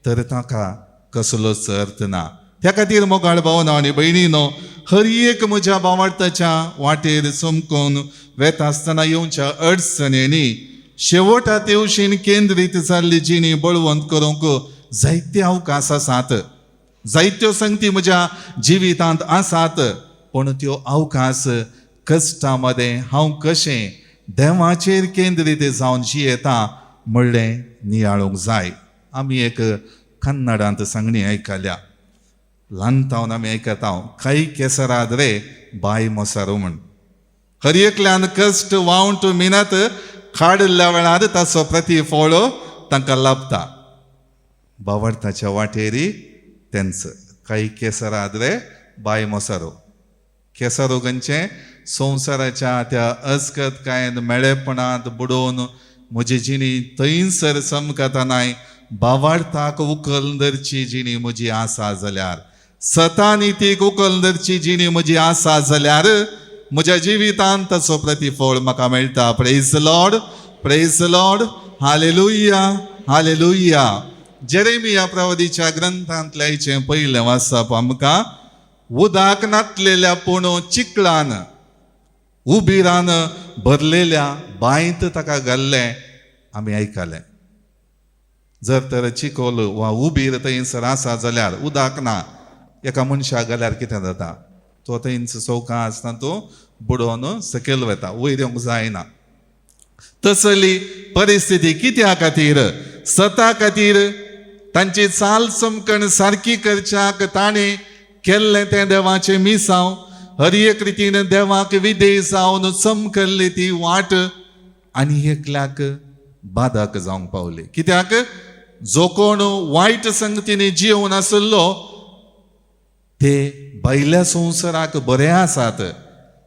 तर ताका कसलोच अर्थ ना. त्या खातीर मोगाळ भावना आनी भयणीनो, हर एक म्हज्या भावार्थाच्या वाटेर चमकून वेता आसतना येवच्या अडचणींनी शेवटा तेवशीन केंद्रीत जाल्ली जिणी बळवंत करूंक जायते अवकाश आसात, जायत्यो संगती म्हज्या जिवितांत आसात, पूण त्यो अवकाश कश्टां मदें हांव कशें देवाचेर केंद्रीत जावन जियेता म्हणलें नियाळूंक जाय. आमी एक कन्नडांत सांगणी आयकल्या, ल्हान तावन आमी आयकता, काय केसराद रे बाय मोसारू म्हण. हर एकल्यान कश्ट वावंट मिनत काडिल्ल्या वेळार ताचो प्रतिफळ तांकां लाभता. बावडताच्या वाटेरी तेंच काय केसराद रे बाय मोसारू. केसरो खंयचें संवसाराच्या त्या अस्कतकायेन मेळेपणांत बुडोवन म्हजी जिणी थंयसर चमकता नाय, बावार्थाक उखल धरची जिणी म्हजी आसा जाल्यार, सता नितीक उखल धरची जिणी म्हजी आसा जाल्यार म्हज्या जिवितांत ताचो प्रतिफळ म्हाका मेळटा. Praise Lord, praise Lord, hallelujah, hallelujah. Jeremiah प्रवादीच्या ग्रंथांतल्या हिचें पयलें वाचप आमकां उदक नातलेल्या पूण चिकलान उबिरान भरलेल्या बांयत ताका घाल्लें आमी आयकलें. जर तर चिकोल वा उबीर थंयसर आसा जाल्यार उदक ना एका मनशाक घाल्यार कितें जाता, तो थंयच चौका आसता तो बुडोवन सकयल वता, वयर येवंक जायना. तसली परिस्थिती कित्या खातीर, सता खातीर तांची चाल चमकण सारकी करच्याक ताणें केल्लें तें देवाचें मिसांव, हर एक रितीन देवाक विधेय जावन चमकल्ली ती वाट आनी एकल्याक बादक जावंक पावली. कित्याक जो कोण वायट संगतीने जिवन आसलो ते भायल्या संवसाराक बरे आसात,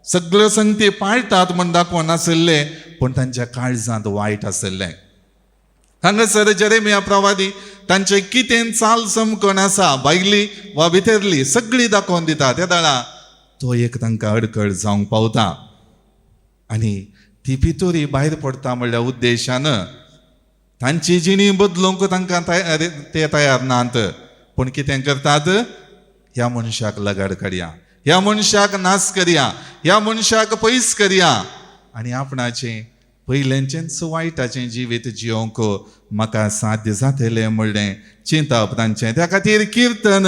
सगळ्यो संगती पाळटात म्हण दाखोवन नासले, पूण तांच्या काळजांत वायट आसलें. हांगासर जेरेमिया प्रवादी तांचे कितें चाल चमकण आसा भायली वा भितरली सगळी दाखोवन दिता. त्या दाळा तो एक तांकां अडखळ जावंक पावता आनी ती पितोरी भायर पडटा म्हणल्या उद्देशान तांची जिणी बदलूंक तांकां ते तयार नात, पूण कितें करतात, ह्या मनशाक लगाड काडया, ह्या मनशाक नाश करया, ह्या मनशाक पयस करया आनी आपणाचें पयलेंचेंच वायटाचें जिवीत जियोंक म्हाका साध्य जातलें म्हणलें चिंतप तांचें. त्या खातीर किर्तन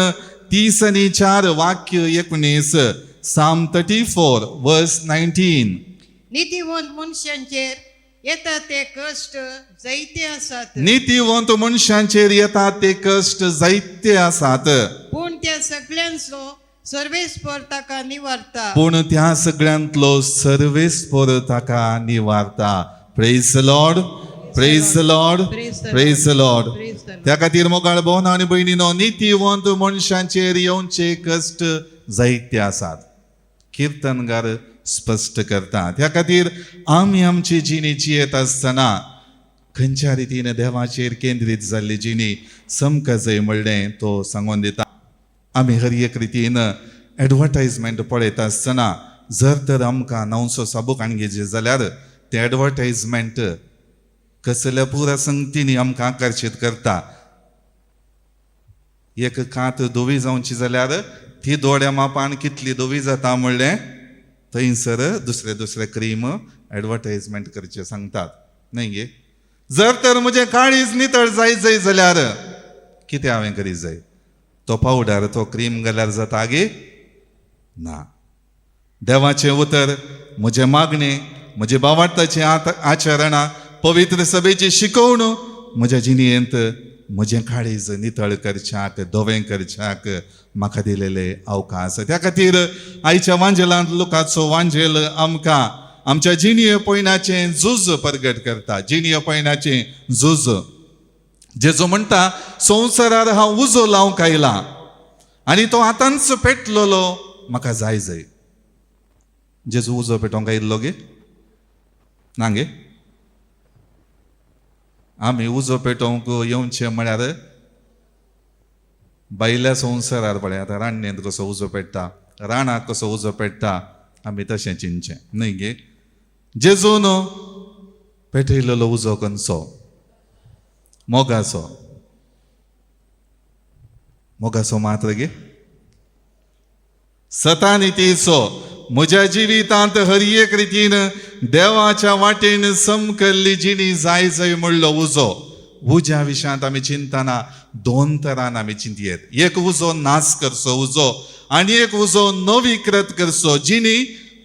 34 वाक्य 19, Psalm 34 verse 19. नितीवंत मनशांचेर येता ते कश्ट जायते आसात, नितीवंत मनशांचेर येता ते कश्ट जायते आसात, पूण त्या सगळ्यांचो सर्वेस्पर ताका निवारता. पूण त्या सगळ्यांतलो सर्वेस्पर ताका निवारता. Praise Lord, praise Lord, praise Lord. त्या खातीर मोगाळ भोवन आनी भयणीनो, नितीवंत मनशांचेर येवचे कश्ट जायते आसात, किर्तनगार स्पश्ट करता. त्या खातीर आमी आमची जिणी जियेत आसतना खंयच्या रितीन देवाचेर केंद्रीत जाल्ली जिणी समकजय म्हणलें तो सांगून दिता. आमी हर एक रितीन एडवर्टायजमेंट पळयता आसतना जर तर आमकां 900 साबूक आणगेचे जाल्यार ते एडवर्टायजमेंट कसल्या पुरा संगतींनी आमकां आकर्शीत करता. एक कात धवी जावची जाल्यार ती दोळ्या मापान कितली धवी जाता म्हणलें थंयसर दुसरे दुसरे क्रीम एडवर्टायजमेंट करचे सांगतात न्हय गे. जर तर म्हजें काळीज नितळ जाय जाय जाल्यार कितें हांवें करीत जाय, तो पावडर तो क्रीम घाल्यार जाता गे ना. देवाचें उतर, म्हजें मागणें, म्हजें बावार्थाचें आचरणां, पवित्र सभेची शिकवण म्हज्या जिणेंत म्हजें काळीज नितळ करच्याक, धवें करच्याक म्हाका दिलेले अवकाश. त्या खातीर आयच्या वांजेलांत लोकाचो वांजेल आमकां आमच्या जिणये पयणाचें झूज परगट करता. जिणये पयणाचें झूज. जेजू म्हणटा संवसारार हांव उजो लावंक आयला आनी तो आतांच पेटलेलो म्हाका जाय जाय. जेजू उजो पेटोवंक आयिल्लो गे ना गे. आमी उजो पेटोवंक येवचें म्हळ्यार भायल्या संवसारार पळय आतां रान्नेंत कसो उजो पेट्टा, रानाक कसो उजो पेट्टा, आमी तशें चिंतचें न्हय गे. जेजून पेटयलेलो उजो खंयचो, मोगाचो, मोगाचो मात्र गे, सतानितीचो. म्हज्या जिवितांत हर एक रितीन देवाच्या वाटेन समकल्ली जिणी जाय जाय म्हणलो उजो. उज्या विशयांत आमी चिंतना दोन तरान आमी चिंतयेत. एक उजो नाश करचो उजो आनी एक उजो नवीकृत करचो, जिणी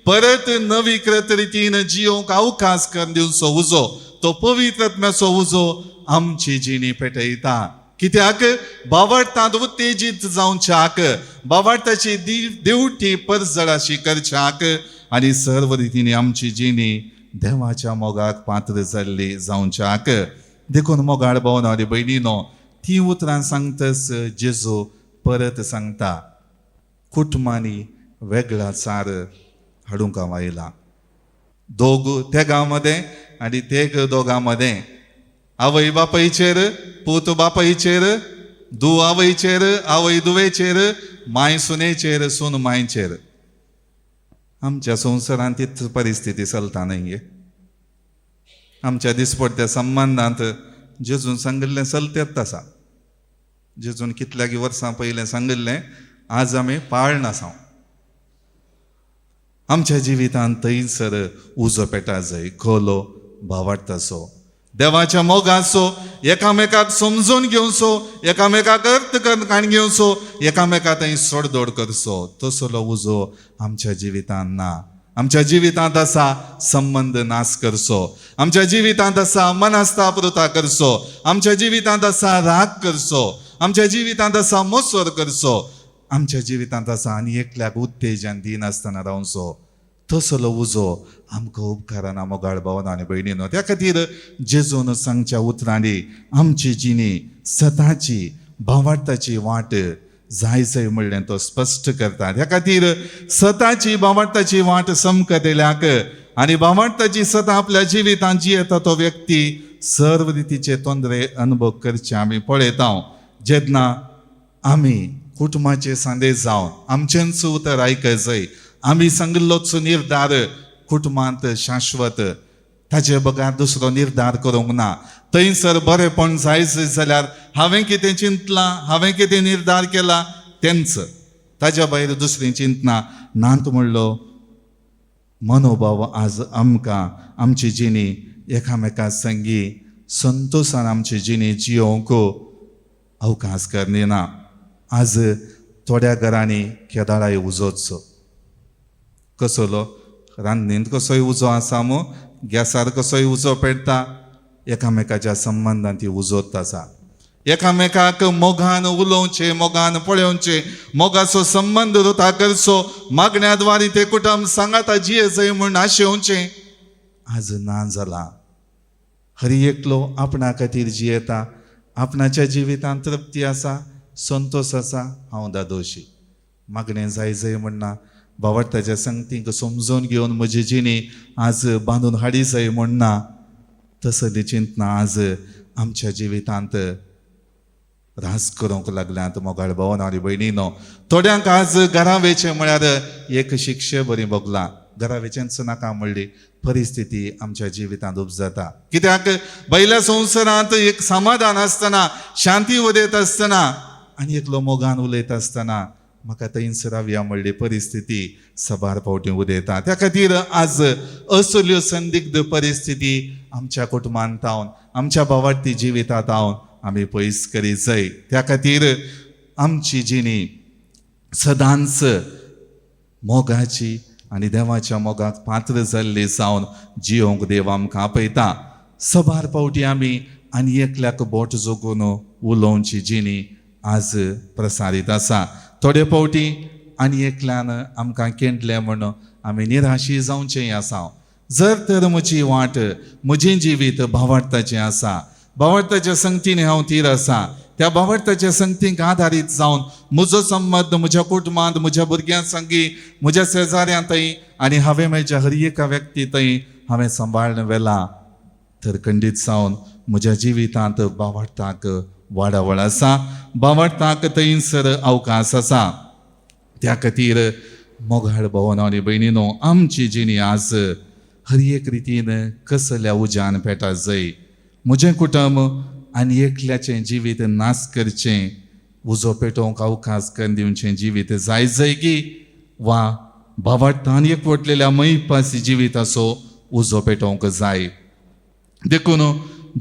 परत नवीकृत रितीन जियोंक अवकाश करून दिवचो उजो. तो पवित्र आत्म्याचो उजो आमची जिणी पेटयता. कित्याक बावडटांत उत्तेजीत जावच्याक, बावडटाची देवटी परजळाशी करच्याक आनी सर्व रितीनी आमची जिणी देवाच्या मोगाक पात्र जाल्ली जावच्याक. देखून मोगाळ भावना आनी भयणीनो, ती उतरां सांगतच जेजू परत सांगता, कुटुंबांनी वेगळा चार हाडूंक हांव आयला. दोग तेगां मदें आनी तेग दोगां मदें, आवय बापायचेर, पूत बापायचेर, धूव आवयचेर, आवय धुवेचेर, माय सुनेचेर, सून मायचेर. आमच्या संवसारांत तीच परिस्थिती चलता न्हय गे. आमच्या दिसपडट्या संबंदांत जेजून सांगिल्लें चलतेच आसा. जेजून कितल्याकी वर्सां पयलें सांगिल्लें आज आमी पाळनासा. आमच्या जिवितांत थंयसर उजो पेटा जाय, खोलो भावार्थाचो, देवाच्या मोगाचो, एकामेकाक समजून घेवचो, एकामेकाक अर्थ काण घेवचो, एकामेका थंय सोडदोड करचो, तसलो उजो आमच्या जिवितांत ना. आमच्या जिवितांत आसा संबंद नाश करचो, आमच्या जिवितांत आसा मनस्तापृता करचो, आमच्या जिवितांत आसा राग करचो, आमच्या जिवितांत आसा मोसर करचो, आमच्या जिवितांत आसा आनी एकल्याक उत्तेजन दिनासतना रावचो. तसलो उजो आमकां उपकाराना मोगाळ भावना आनी भयणीनो. त्या खातीर जेजून सांगच्या उतरांनी आमची जिणी सताची भावार्थाची वाट जाय जाय म्हणलें तो स्पश्ट करता. त्या खातीर सताची भावार्थाची वाट समकतेल्याक आनी भावार्थाची सता आपल्या जिवितांत जियेता तो व्यक्ती सर्व रितीचे तोंदरे अनुभव करचे आमी पळयता. जेन्ना आमी कुटुंबाचे सांदे जावन आमचेंच उतर आयकय जाय, आमी सांगिल्लोच निर्धार कुटुंबांत शाश्वत, ताजे बगर दुसरो निर्धार करूंक ना. थंयसर बरेंपण जाय जाल्यार हांवें कितें चिंतलां, हांवें कितें निर्धार केला तेंच, ताज्या भायर दुसरीं चिंतना नात म्हणलो मनोभाव आज आमकां आमची जिणी एकामेका संगी संतोशान आमची जिणी जियोवंक अवकाश करना. आज थोड्या घरांनी केदाळाय उजोच कसलो, रांदनींत कसोय उजो आसा मू, गॅसार कसोय उजो पेटता, एकामेकाच्या संबंदान ती उजोत आसा. एकामेकाक मोगान उलोवचें, मोगान पळोवचें, मोगाचो संबंद रुता करचो, मागण्या द्वारी ते कुटुंब सांगाता जिये जाय म्हूण आशेवचें आज ना जाला. हरी एकलो आपणा खातीर जियेता, आपणाच्या जिवितांत तृप्ती आसा, संतोश आसा, हांव दादोशी, मागणें जाय जाय म्हणना, भावार्थाच्या संगतींक समजून घेवन म्हजी जिणी आज बांदून हाडी जाय म्हणना. तसली चिंतना आज आमच्या जिवितांत रास करूंक लागल्यात. मोगाळ भावन आनी भयणीनो, थोड्यांक आज घरा वेचें म्हळ्यार एक शिक्षे बरी भोगला, घरा वेचेंच नाका म्हणली परिस्थिती आमच्या जिवितांत उपजता. कित्याक बैल्या संवसारांत एक समाधान आसतना, शांती उदयत आसतना आनी एकलो मोगान उलयत आसतना म्हाका थंयच रावया म्हणली परिस्थिती सबार फावटी उदयता. त्या खातीर आज असल्यो संदिग्ध परिस्थिती आमच्या कुटुंबांत तावन, आमच्या भावार्थी जिवितांत तावन आमी पयस करीत जाय. त्या खातीर आमची जिणी सदांच मोगाची आनी देवाच्या मोगाक पात्र जाल्ली जावन जियोंक देव आमकां आपयता. सबार फावटी आमी आनी एकल्याक बोट जोगून उलोवची जिणी आज प्रसारीत आसा. थोडे फावटी आनी एकल्यान आमकां केंटलें म्हूण आमी निराशी जावचें आसा. जर तर म्हजी वाट, म्हजें जिवीत भावार्थाचें आसा, भावार्थाच्या संगतीन हांव थीर आसा, त्या भावार्थाच्या संगतीक आदारीत जावन म्हजो संबंद म्हज्या कुटुंबांत, म्हज्या भुरग्यां संगी, म्हज्या शेजाऱ्यां थंय आनी हांवें म्हज्या हर एका व्यक्ती थंय हांवें सांबाळून व्हेला तर खंडीत जावन म्हज्या जिवितांत भावार्थाक वाडावळ आसा, भावार्थाक थंयसर अवकाश आसा. त्या खातीर मोगाळ भोवन आनी भयणीनो, आमची जिणी आज हर एक रितीन कसल्या उज्यान पेटा जाय. म्हजें कुटुंब आनी एकल्याचें जिवीत नाश करचें, उजो पेटोवंक अवकाश करून दिवचें जिवीत जाय जाय की वा भावार्थान एकवटलेल्या मैपासी जिविताचो उजो पेटोवंक जाय. देखून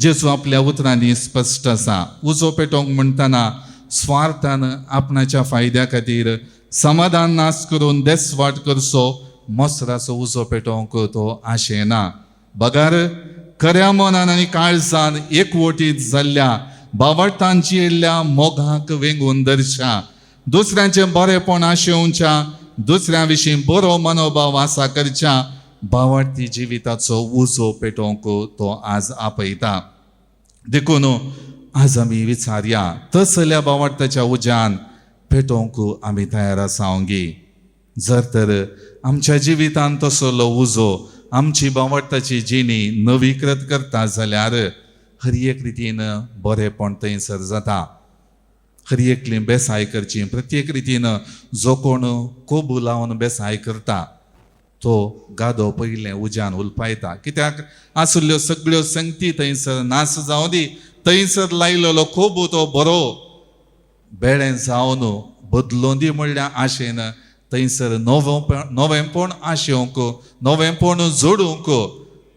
जेजू आपल्या उतरांनी स्पश्ट आसा. उजो पेटोवंक म्हणटना स्वार्थान आपणाच्या फायद्या खातीर समाधान नाश करून देसवाट करचो मसराचो उजो पेटोवंक तो आशेना, बगर खऱ्या मनान आनी काळजान एकवटीत जाल्ल्या भावार्थान जियेल्ल्या मोगाक वेंगून धरच्या, दुसऱ्यांचें बरेंपण आशेवच्या, दुसऱ्या विशीं बरो मनोभाव आसा करच्या भावार्थी जिविताचो उजो पेटोवंक तो आज आपयता. देखून आज आमी विचारया, तसल्या भावार्थाच्या उज्यान पेटोवंक आमी तयार आसा गी? जर तर आमच्या जिवितांत तसलो उजो आमची भावार्थाची जिणी नवीकृत करता जाल्यार हर एक रितीन बरेंपण थंयसर जाता. हर एकली बेसाय करची, प्रत्येक रितीन जो कोण कोबू लावन बेसाय करता तो गादो पयलें उज्यान उलपायता. कित्याक आसल्ल्यो सगळ्यो संगती थंयसर नास जावं दी, थंयसर लायलेलो खूब तो बरो बेळें जावन बदलूं दी म्हणल्या आशेन थंयसर नवेंपण आशेवंक, नवेंपण जोडूंक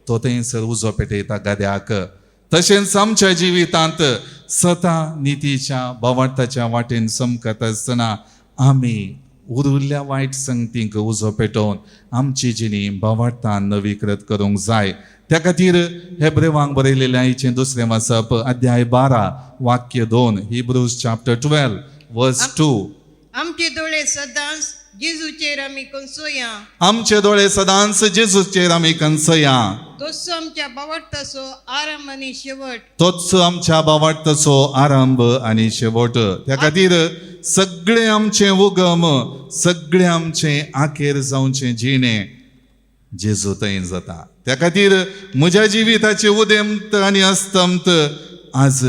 तो थंयसर उजो पेटयता गाद्याक. तशेंच आमच्या जिवितांत सता नितीच्या भावार्थाच्या वाटेन चमकत आसतना आमी उरिल्ल्या वायट संगतींक उजो पेटोवन आमची जिणी भावार्थान नवीकृत करूंक जाय. त्या खातीर हेब्रेवांक बरयलेलें आयचें दुसरें वाचप अध्याय 12 वाक्य 2, हिब्रूज चॅप्टर 12 वर्स 2. आमचे दोळे सदांच जेजूचेर आमी कंसोया, आमचे दोळे सदांच जेजूचेर आमी कंसया, तोच आमच्या बावडताचो आरंभ आनी शेवट. तोच आमच्या भावार्थाचो आरंभ आनी शेवट. त्या खातीर सगळें आमचें उगम, सगळें आमचें आखेर जावचें जिणें जेजू थंय जाता. त्या खातीर म्हज्या जिविताचें उदेंत आनी अस्तंत आज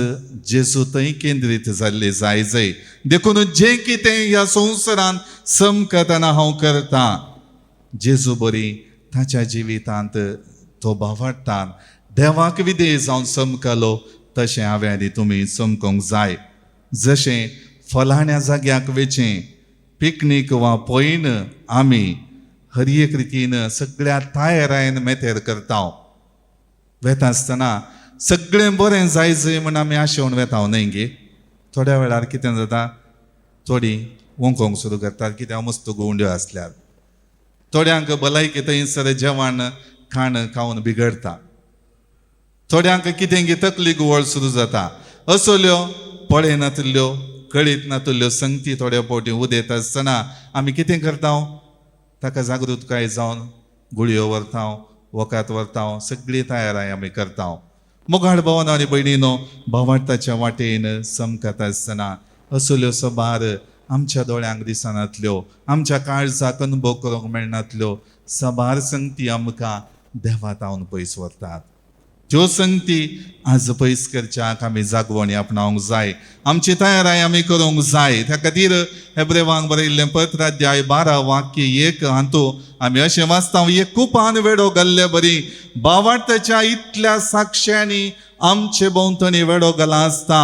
जेजू थंय केंद्रीत जाल्ले जाय जाय. देखून जें कितें ह्या संवसारांत चमकतना हांव करता, जेजू बरी ताच्या जिवितांत तो भावार्थान देवाक विधेय जावन चमकलो, तशें हांवें आनी तुमी चमकोंक जाय. जशें फलाण्या जाग्याक वेचें पिकनीक वा पयन आमी हर एक रितीन सगळ्या तयारायन मेतेर करता. वेता आसतना सगळें बरें जाय जंय म्हण आमी आशेवन वेता न्हय गे. थोड्या वेळार कितें जाता, थोडीं वोंकोंक सुरू करतात कित्याक मस्त गुंड्यो आसल्यार. थोड्यांक भलायकी थंयसर जेवण खाण खावन बिगडता, थोड्यांक कितें गी तकली गुवळ सुरू जाता. असल्यो पळयनातिल्ल्यो कळीत नातिल्ल्यो संगती थोड्या फावटी उदयता आसतना आमी कितें करता, ताका जागृतकाय जावन गुळयो व्हरता, वखद व्हरता, सगळी तयाराय आमी करता. मोगाळ भावन आनी भयणीनो, भावार्थाच्या वाटेन चमकता आसतना असल्यो सबार आमच्या दोळ्यांक दिसनातल्यो, आमच्या काळजाक अनुभव करूंक मेळनातल्यो सबार संगती आमकां देवा तावन पयस व्हरतात. त्यो संगती आज पयस करच्याक आमी जागवणी आपणावंक जाय, आमची तयाराय आमी करूंक जाय. त्या खातीर हेब्रेवांक बरयल्लें पत्र अध्याय 12 वाक्य 1 हातूं आमी अशें वाचता, एक कुपान वेडो घाल्ले बरी भावार्थाच्या इतल्या साक्षांनी आमचे भोंवतणी वेडो घाला आसता,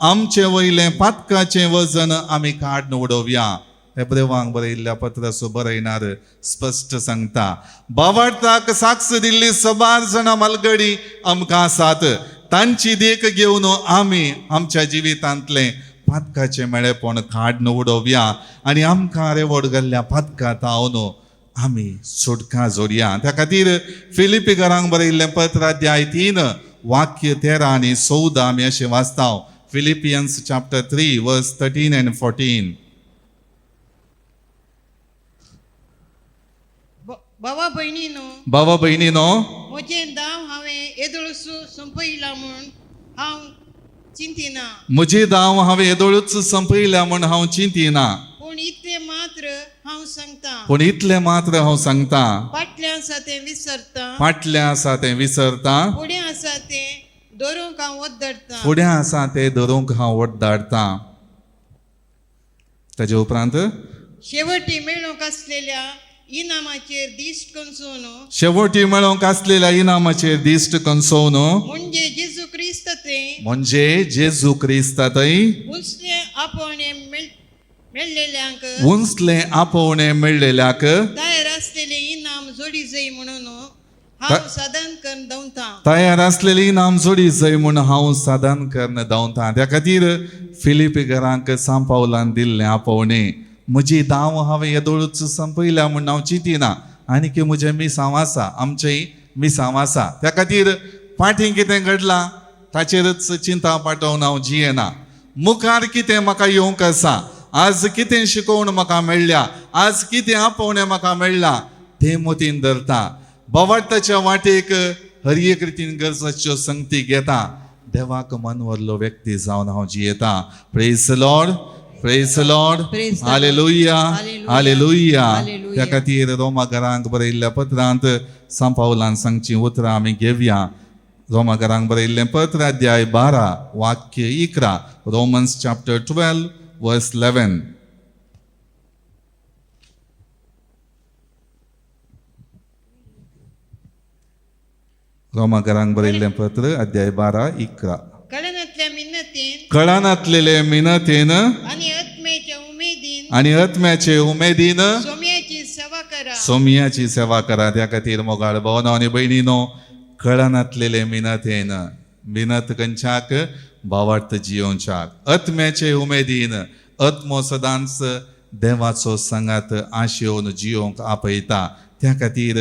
आमचे वयलें पातकाचें वजन आमी काडून उडोवया. हेब्रेवांक बरयल्ल्या पत्राचो बरयणार स्पश्ट सांगता, भावार्थाक साक्ष दिल्ली सबार जाणां मालगडी आमकां आसात, तांची देख घेवन आमी आमच्या जिवितांतलें पातकाचें मेळेपण काडून उडोवया आनी आमकां रेवड घाल्ल्या पातका तावन आमी सुटका जोडया. त्या खातीर फिलिपी घरांक बरयल्लें पत्र अध्याय 3 वाक्य 13 आनी 14 आमी अशें वाचता. फिलिपियन्स चॅप्टर 3 वर्स 13 आनी 14. बाबा भयणीनो, बाबा भयणीनो, म्हजें दाव हांवें येदोळसो संपयला म्हूण हांव चिंतिना, म्हजी दाव हांवें येदोळूच संपयल्या म्हूण हांव चिंतिना, पूण इतलें मात्र हांव सांगता, पूण इतलें मात्र हांव सांगता, फाटलें आसा तें विसरता, फाटलें आसा तें विसरता, फुडें आसा तें धरूंक हांव ओद्दरता, फुडें आसा तें धरूंक हांव ओड्डाडटा. ताजे उपरांत शेवटी मेळूंक आसलेल्या इनामाचेर दिश्ट कंसोवन, शेवटी मेळोवंक आसलेल्या इनामाचेर दिश्ट कंसोवन, म्हणजे जेजू क्रिस्त थंय, म्हणजे जेजू क्रिस्ता थंय उंचले आपोवणें मेळ्ळेल्यांक, उंचलें आपोवणें मेळ्ळेल्याक तयार आसलेलें इनाम जोडी जाय म्हणून हांव साधन करून धांवता. तयार आसलेली इनाम जोडी जाय म्हूण हांव साधन करून धांवता. त्या खातीर फिलिपी घरांक सांपावलान दिल्लें आपोवणें, म्हजी दाव हांवें येदोळूच संपयल्या म्हूण हांव चिंतिना, आनी की म्हजें मिसांव आसा, आमचें मिसांव आसा. त्या खातीर फाटीं कितें घडलां ताचेरच चिंता पाटोवन हांव जियेना. मुखार कितें म्हाका येवंक आसा, आज कितें शिकोवण म्हाका मेळ्ळ्या, आज कितें आपोवणें म्हाका मेळ्ळां तें मतीन धरता. भावार्थाच्या वाटेक हर एक रितीन गरजाच्यो संगती घेता. देवाक मनवरलो व्यक्ती जावन हांव जियेता. Praise Lord, praise Lord, hallelujah, hallelujah. त्या खातीर रोमा घरांक बरयल्ल्या पत्रांत सांपावलान सांगची उतरां आमी घेवया. रोमा घरांक बरयल्लें पत्र अध्याय 12 वाक्य 11, रोमन्स चॅप्टर 12 वर्स 11. रोमाकरांक बरयल्लें पत्र अध्याय 12 11. कळनातल्या मिन्नतीन कळनातलेले मिनतेन आनी आत्म्याच्या उमेदीन आनी आत्म्याचे उमेदीन सोम्याची सेवा करा. सोमयाची सेवा करा. त्या खातीर मोगाळ भावनो आनी भयणीनो, कळनातलेले मिनतेन, मिनत खंयच्याक भावार्थ जियोवच्याक, आत्म्याचे उमेदीन, आत्मो सदांच देवाचो सांगात आशेवन जियोवंक आपयता. त्या खातीर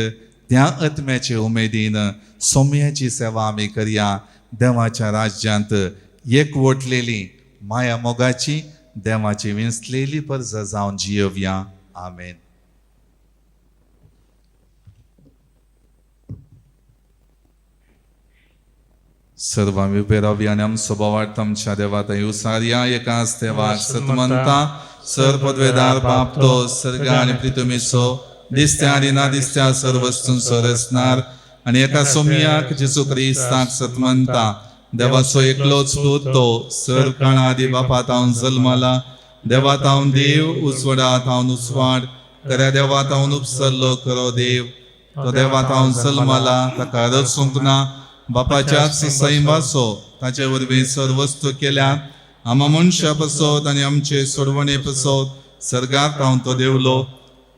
त्या आत्म्याचे उमेदीन सोम्याची सेवा आमी करया. देवाच्या राज्यांत एकवटलेली माया मोगाची देवाची विंचलेली परजा जावन जियोवया. आमेन. सर्व आमी उबे रावया आनी आमचो भावार्थ आमच्या देवा थंय उसारया. एकाच देवाक सतमंता, सर पदवेदार बाप तो सर्ग आनी प्रितुमीचो दिसत्या आनी ना दिसत्या सर्व वस्तूंचो रचणार, आनी एका सोमयाक जेजू क्रिस्ताक सतमंता, देवाचो एकलोच पूत तो सर काळा आदी बापा तावन जल्मला, देवा तावन देव, उजवडा तावन उजवाड, खऱ्या देवा तावन उपसल्लो खरो देव, तो देवा तावन जल्मला, ताका रचूंक ना, बापाच्याच सैमाचो, ताचे वरवीं सर्व वस्तू केल्या, आमा मनशा पसत आनी आमचे सोडवणे पसत सर्गार तावन तो देवलो,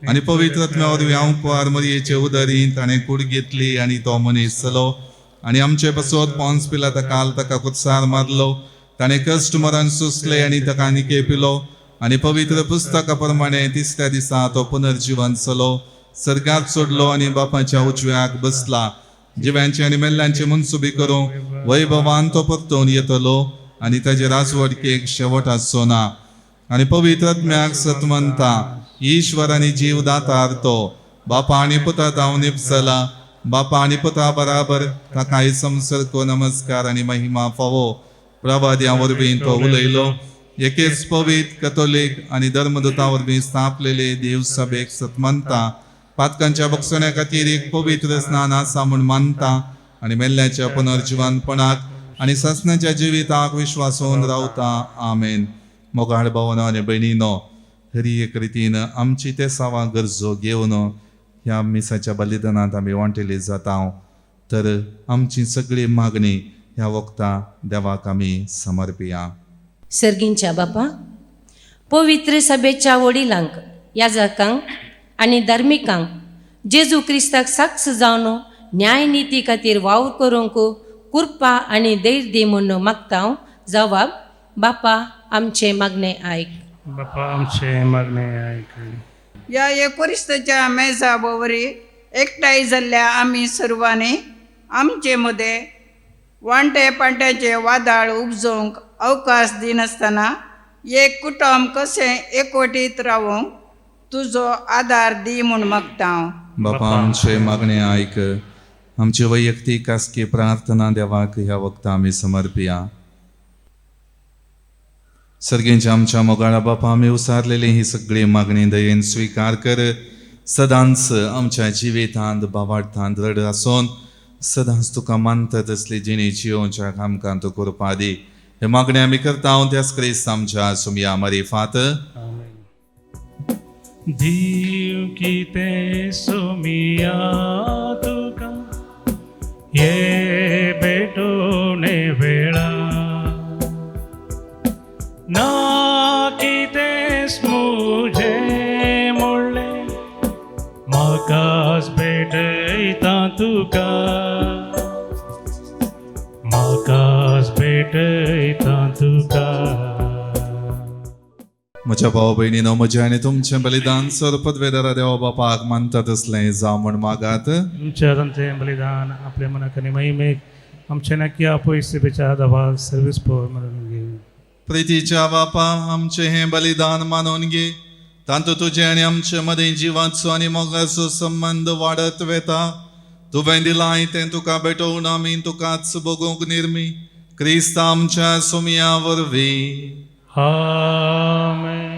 आनी पवित्र आत्म्या वरवीं आंकवार मरयेचे उदरीन ताणें कूड घेतली आनी तो मनीस जालो, आनी आमचे पसत पोन्स पिलाता काल ताका कुत्सार मारलो, ताणें कश्ट मरण सोंसलें आनी ताका निके पिलो, आनी पवित्र पुस्तका प्रमाणे तिसऱ्या दिसा तो पुनर्जिवन जालो, सर्गार चडलो आनी बापाच्या उजव्याक बसला, जिव्यांचे आनी मेल्ल्यांचे मनसुबी करूं वैभवान तो परतून येतलो आनी ताजे राजवटकेक शेवट आसचो ना. आनी पवित्र आत्म्याक सतमंता, ईश्वर आनी जीव दातार तो बापा आनी पुता तावन निपसला, बापा आनी पुता बराबर ताकाय संसर्ग नमस्कार आनी महिमा फावो. प्रवाद्या वरवीं तो उलयलो, एकेच पवित्र कथोलीक आनी धर्मदूता वरवीं स्थापलेले देवसभेक सतमंता, पातकांच्या बक्षण्या खातीर एक पवित्र स्नान आसा म्हूण मानता, आनी मेल्ल्याच्या पुनर्जिवनपणाक आनी सासणाच्या जिविताक विश्वासून रावता. आमेन. मोगाळ भावनो आनी भयणीनो, हरी एक रितीन आमची ते सावा गरजो घेवन ह्या मिसाच्या बलिदानांत आमी वांटेली जाता, तर आमची सगळी मागणी ह्या वखता देवाक आमी समर्पिया. सर्गींच्या बापा, पवित्र सभेच्या वडिलांक, याजकांक आनी धार्मिकांक जेजू क्रिस्ताक साक्ष जावन न्यायनिती खातीर वावर करूंक कृपा आनी धैर्य दी म्हूण मागता. जवाब, बापा आमचें मागणें आयक. बापा आमचें मागणें आयक. ह्या एकोरिस्ताच्या मेजा भोवरी एकठांय जाल्ल्या आमी सर्वांनी आमचे मदें वांटे पांट्याचे वादळ उपजोवंक अवकाश दिनासतना एक कुटुंब कशें एकवटीत रावोंक तुजो आदार दी म्हूण मागता. बापा आमचे मागणें आयक. आमची वैयक्तीक खासगी प्रार्थना देवाक ह्या वखता आमी समर्पिया. सर्गेंच्या आमच्या मोगाळा बापा, आमी उसारलेली ही सगळी मागणी दयेन स्विकार कर. सदांच आमच्या जिवितांत भावार्थांत दृढ आसून सदांच तुका मानता तसली जिणी जियोवच्याक आमकां तूं कृपा दी. हे मागणी आमी करता त्याच क्रिस्त आमच्या सुमया मारिफात. दीव कितें सोमिया तुका ये भेटोणे वेळा, ना कितेंच मुजें म्हणलें म्हाकाच भेटयता तुका, म्हाकाच भेटयता तुका. म्हज्या भाव भयणीनो, म्हजें आनी तुमचें बलिदान सर पदवेदारा देवा बापाक मानता तसलें जावं म्हूण मागात. तुमच्या तांचें बलिदान आपल्या मनाक आनी महिमेक आमचें नक्की आपय बेच्या दवा सर्वीस पळोवन म्हणून घे. प्रितीच्या बापा, आमचें हें बलिदान मानून घे, तातूंत तुजें आनी आमचे मदीं जिवाचो आनी मोगाचो संबंद वाडत वेता. तुवें दिलां तें तुका भेटोवन आमी तुकाच भोगूंक निर्मी क्रिस्त आमच्या सोमया वरवीं. आमेन.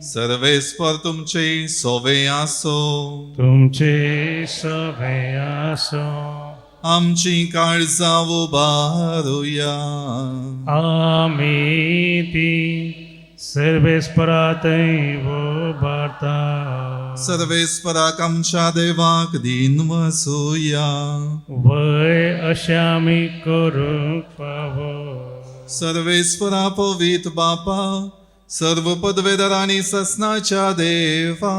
सर्वेस्पर तुमचे सोवे आसो. तुमचे सोवे आसो. आमची काळजां उबारुया. आमी ती सर्वेस्परा थंय उबारता. सर्वेस्पराक आमच्या देवाक दीन वसुया. वय अशें आमी करूंक फावो. सर्वेस्परा पवित बापा, सर्व पदवेदार आनी ससनाच्या देवा,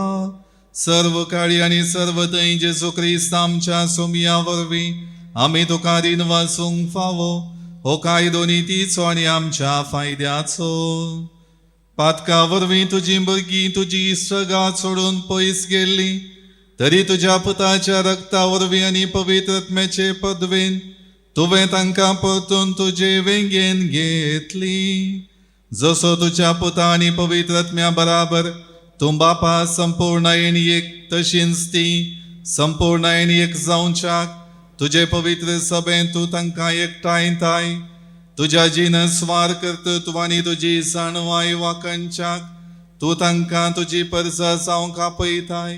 सर्व काळी आनी सर्व थंय जेजू क्रिस्त आमच्या सोमया वरवीं आमी तुका दीन वासूंक फावो. हो कायदो नितीचो आनी आमच्या फायद्याचो. पातका वरवीं तुजी भुरगीं तुजी इश्टगात सोडून पयस गेल्ली, तरी तुज्या पुताच्या रक्ता वरवीं आनी पवित्र आत्म्याचे पदवेन तुवें तांकां परतून तुजे वेंगेन घेतली. जसो तुज्या पुता आनी पवित्र आत्म्या बराबर तूं बापा संपूर्णायेन एक, तशींच ती संपूर्णायेन एक जावच्याक तुजे पवित्र सभेन तूं तांकां एकठांयताय. तुज्या जिनस वार कर्तृत्व आनी तुजी जाणवाय वाखणच्याक तूं तांकां तुजी परजा जावंक आपयताय.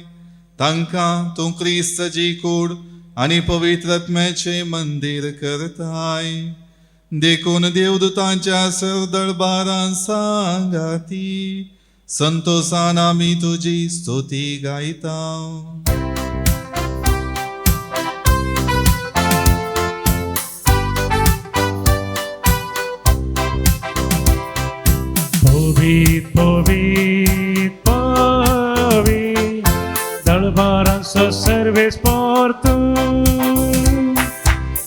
तांकां तूं क्रिस्ताची कूड आनी पवित्र आत्म्याचें मंदीर करताय. देखून देवदूतांच्या सरदळबारान सांगाती संतोसान आमी तुजी स्तुती गायता. पवीत पवीत पवीत दळबारांचो सर्वेस्पर तूं,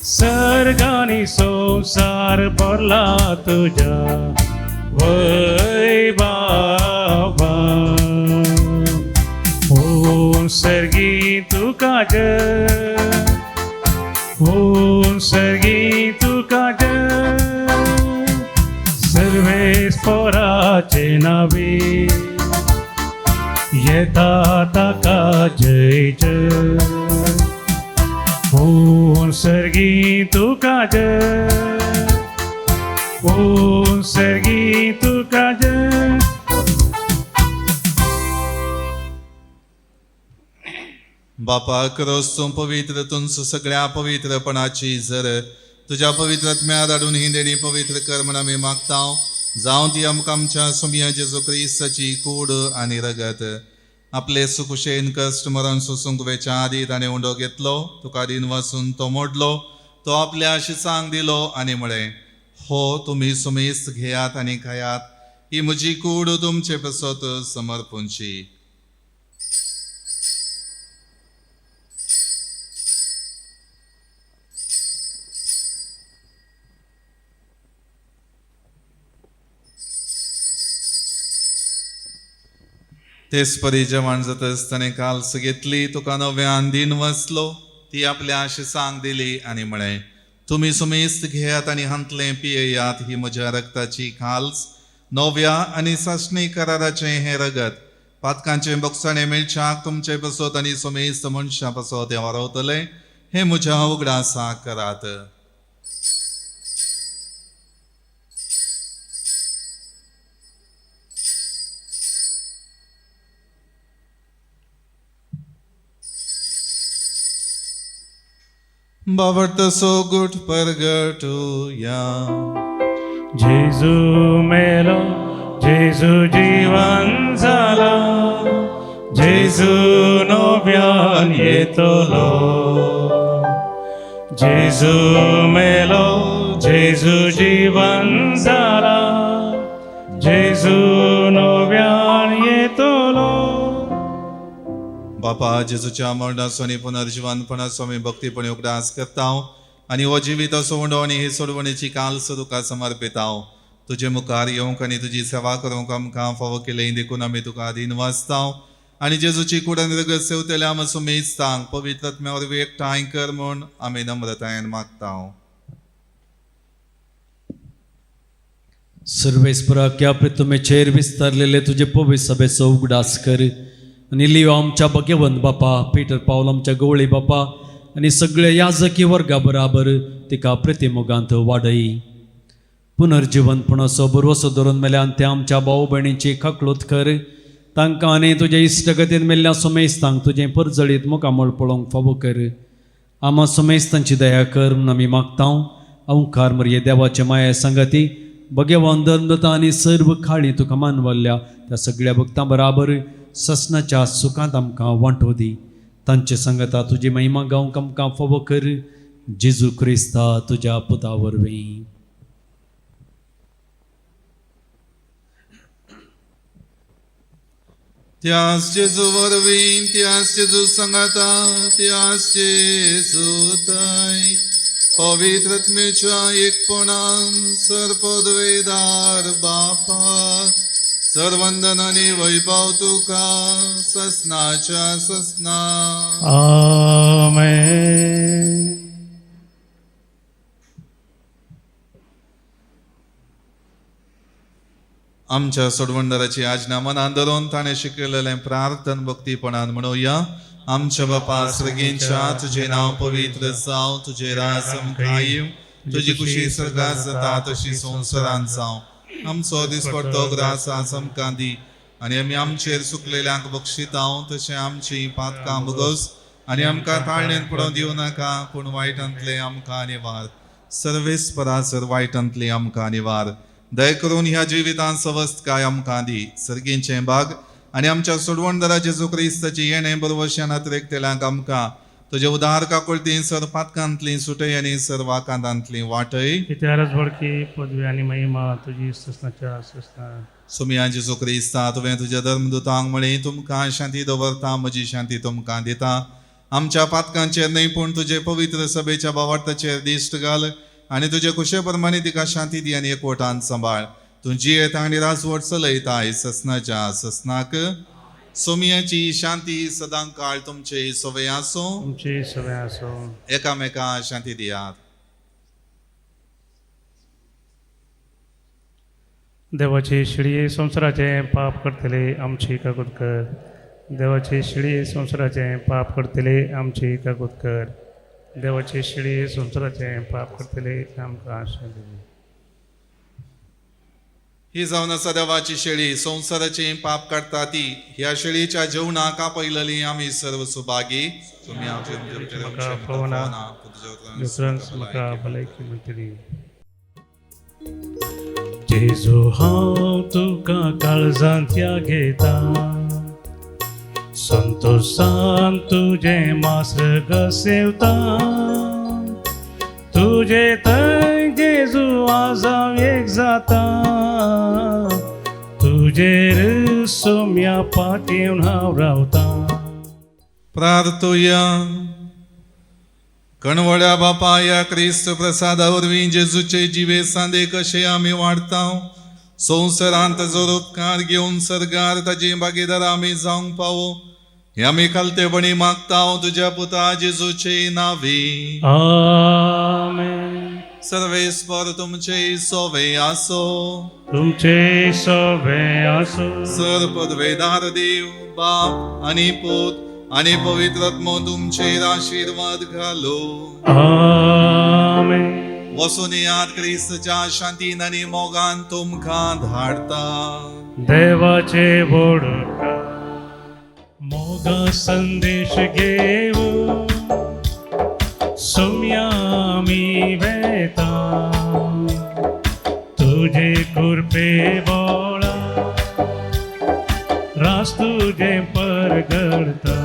सर्गांनी संवसार भरला तुज्या वय बाबा. ओम सर्गी तुका जय, ओम सर्गी तुका जय, सर्वेस्पराचे नावे येता ताका जय जय. ओम सर्गी तुका जय, ओम सर्गी तुका जय. बापा क्रोस तूं पवित्र, तुमचो सगळ्या पवित्रपणाची जर तुज्या पवित्र आत्म्या धाडून ही देणी पवित्र कर म्हण आमी मागता. जावं ती आमकां आमच्या सोमया जेजू क्रिस्ताची कूड आनी रगत. आपले सुकुशेन कश्ट मरण सोसूंक वेच्या आदी ताणें उंडो घेतलो, तुका दीन वासून तो मोडलो, तो आपल्या शिसांक दिलो आनी म्हळें, हो तुमी सुमेस्त घेयात आनी खायात, ही म्हजी कूड तुमचे पासत समर्पूंची. तेच परी जेवण जातच ताणें काल्स घेतली, तुका नव्यान दीन वाचलो, ती आपल्या शिसांक दिली आनी म्हळें, तुमी सुमेस्त घेयात आनी हांतलें पियेयात, ही म्हज्या रक्ताची खाल्स, नव्या आनी सासणी कराराचें हें रगत पातकांचें बोगसाणें मेळच्याक तुमचे पासत आनी सुमेस्त मनशां पासत हें वारवतलें. हें म्हज्या उगडासाक करात. बाबट सो गुट परगटुया. जेजू मेलो, जेजू जीवन जाला, जेजू नव्यान येतलो. जेजू मेलो, जेजू जीवन जाला, जेजू नव्यान येतलो. बापा जेजूच्या मरणाचो आनी पुनर्जिवनपणाचो आमी भक्तीपणी उगडास करता आनी हो जिविताचो उंडो आनी हे सोडवणेची काल्स तुका समर्पिता. तुजे मुखार येवंक आनी तुजी सेवा करूंक आमकां फावो केलें देखून आमी तुका अधीन वाचता आनी जेजूची कूड आनी रगत सेवतल्या आमकां सुमेस्तांक पवित्र आत्म्या वरवीं एकठांय कर म्हूण आमी नम्रतायेन मागता. सर्वेस्पराक ह्या प्रितुमेचेर विस्तारलेले तुजे पवित्र सभेचो उगडास कर आनी लियो आमच्या भगवंत बापा, पीटर पावल आमच्या गवळी बापा आनी सगळ्या याजकी वर्गा बराबर तिका प्रतिमोगांत वाडय. पुनर्जिवनपणाचो भरवसो धरून मेल्यान ते आमच्या भाव भयणींची खकलोत कर. तांकां आनी तुज्या इश्टगतीन मेल्ल्या सुमेस्तांक तुजें परजळीत मुखामळ पळोवंक फावो कर. आमा सुमेस्तांची दया कर म्हूण आमी मागता. अंकार मरये देवाचे माया सांगाती भगवान धर्मदता आनी सर्व खाळी तुका मानवल्ल्या त्या सगळ्या भक्तां बराबर ससनाच्या सुखांत आमकां वांटो दी. तांचे सांगता तुजी महिमा गावंक आमकां फावो कर, जेजू क्रिस्ता तुज्या पुता वरवीं. त्यास जेजू वरवीं, त्यास जेजू सांगाता, त्यास जेजू थंय पवित्र आत्म्याच्या एकपणान सर्पद्वेदार बापा सर्वंदन आनी वैभव तुका ससनाच्या ससना. आमेन. आमच्या सोडवणदाराची आज्ञा मनान धरून ताणें शिकयलेलें प्रार्थन भक्तीपणान म्हणुया. आमच्या बापा सर्गींच्या, तुजें नांव पवित्र जावं, तुजें राज आमकां येवं, तुजी खुशी स्वर्गात जाता तशी संवसारांत जावं. आमचो दिसपडतो ग्रास आज आमकां दी आनी आमी आमचेर सुकलेल्यांक बक्षितांव तशें आमची पातकां भोगोस आनी आमकां ताळणेन पडोवन दिवं नाका, पूण वायटांतलें आमकां निवार. सर्वेस्परा सर वायटांतलें आमकां निवार. दया करून ह्या जिवितांत सवस्तकाय आमकां दी. सर्गींचें भाग आनी आमच्या सोडवणदारा जेजू क्रिस्ताची येणें बरवशान अतिरेकतेल्यांक आमकां तुजे उदार काकुळती सर पातकांतली सुटय आनी सर वाकांतांतली वाटय. कित्यारच बळकी पदवी आनी महिमा तुजी ससनाच्या ससना. सोमिया जेजू क्रिस्ता, तुवें तुज्या धर्मदूतांक म्हळें, तुमकां शांती दवरता, म्हजी शांती तुमकां दिता. आमच्या पातकांचेर न्हय पूण तुजे पवित्र सभेच्या भावार्थाचेर दिश्ट घाल आनी तुजे खुशे प्रमाणे तिका शांती दी आनी एकवटान सांबाळ. तूं जियेता आनी राजवट चलयताय ससनाच्या ससनाक. सोमियाची शांती सदां काळ तुमचे सवय आसूं. तुमची सवय आसूं. एकामेका शांती दियात. देवाची शिळये संवसाराचें पाप करतले आमची काकूत कर. देवाची शिळये संवसाराचें पाप करतले आमची काकूत कर. देवाची शिळये संवसाराचें पाप करतले आमकां शांती दी. ही जावन आसा देवाची शेळी, संवसाराचें पाप काडटा ती. ह्या शेळीच्या जेवणाक आपयलेली आमी सर्व सुभागी. तुमी आमचे म्हाका पवना दुसऱ्यांक म्हाका भलायकी मेळटली. जेजू हांव तुका काळजांत या घेता, संतोषान तुजें मास्र गसेवता, तुजे थंय जेजू आज हांव एक जाता, तुजेर सोम्या पातयेवन हांव रावता. प्रार्थुया. कणवड्या बापा, ह्या क्रिस्त प्रसादा वरवीं जेजूचे जिवे सांदे कशे आमी वाडता, संवसारांत ताजो उपकार घेवन सर्गार ताजी भागीदार आमी जावंक पावो, हे आमी खालतेपणी मागता तुज्या पुता जेजूचे नावी. आमेन. सर्वेस्पर तुमचे सोवे आसो. तुमचे सोवे आसो. सर पदवेदार देव बाप आनी पूत आनी पवित्र आत्मो तुमचेर आशिर्वाद घालो. आमेन. वसून याद क्रिस्तच्या शांतीन आनी मोगान तुमकां धाडता. देवाचे बोडका मोगा संदेश घेऊ सोम्या आमी वेता, तुजे कृपे बोळा रास तुजें परगडता.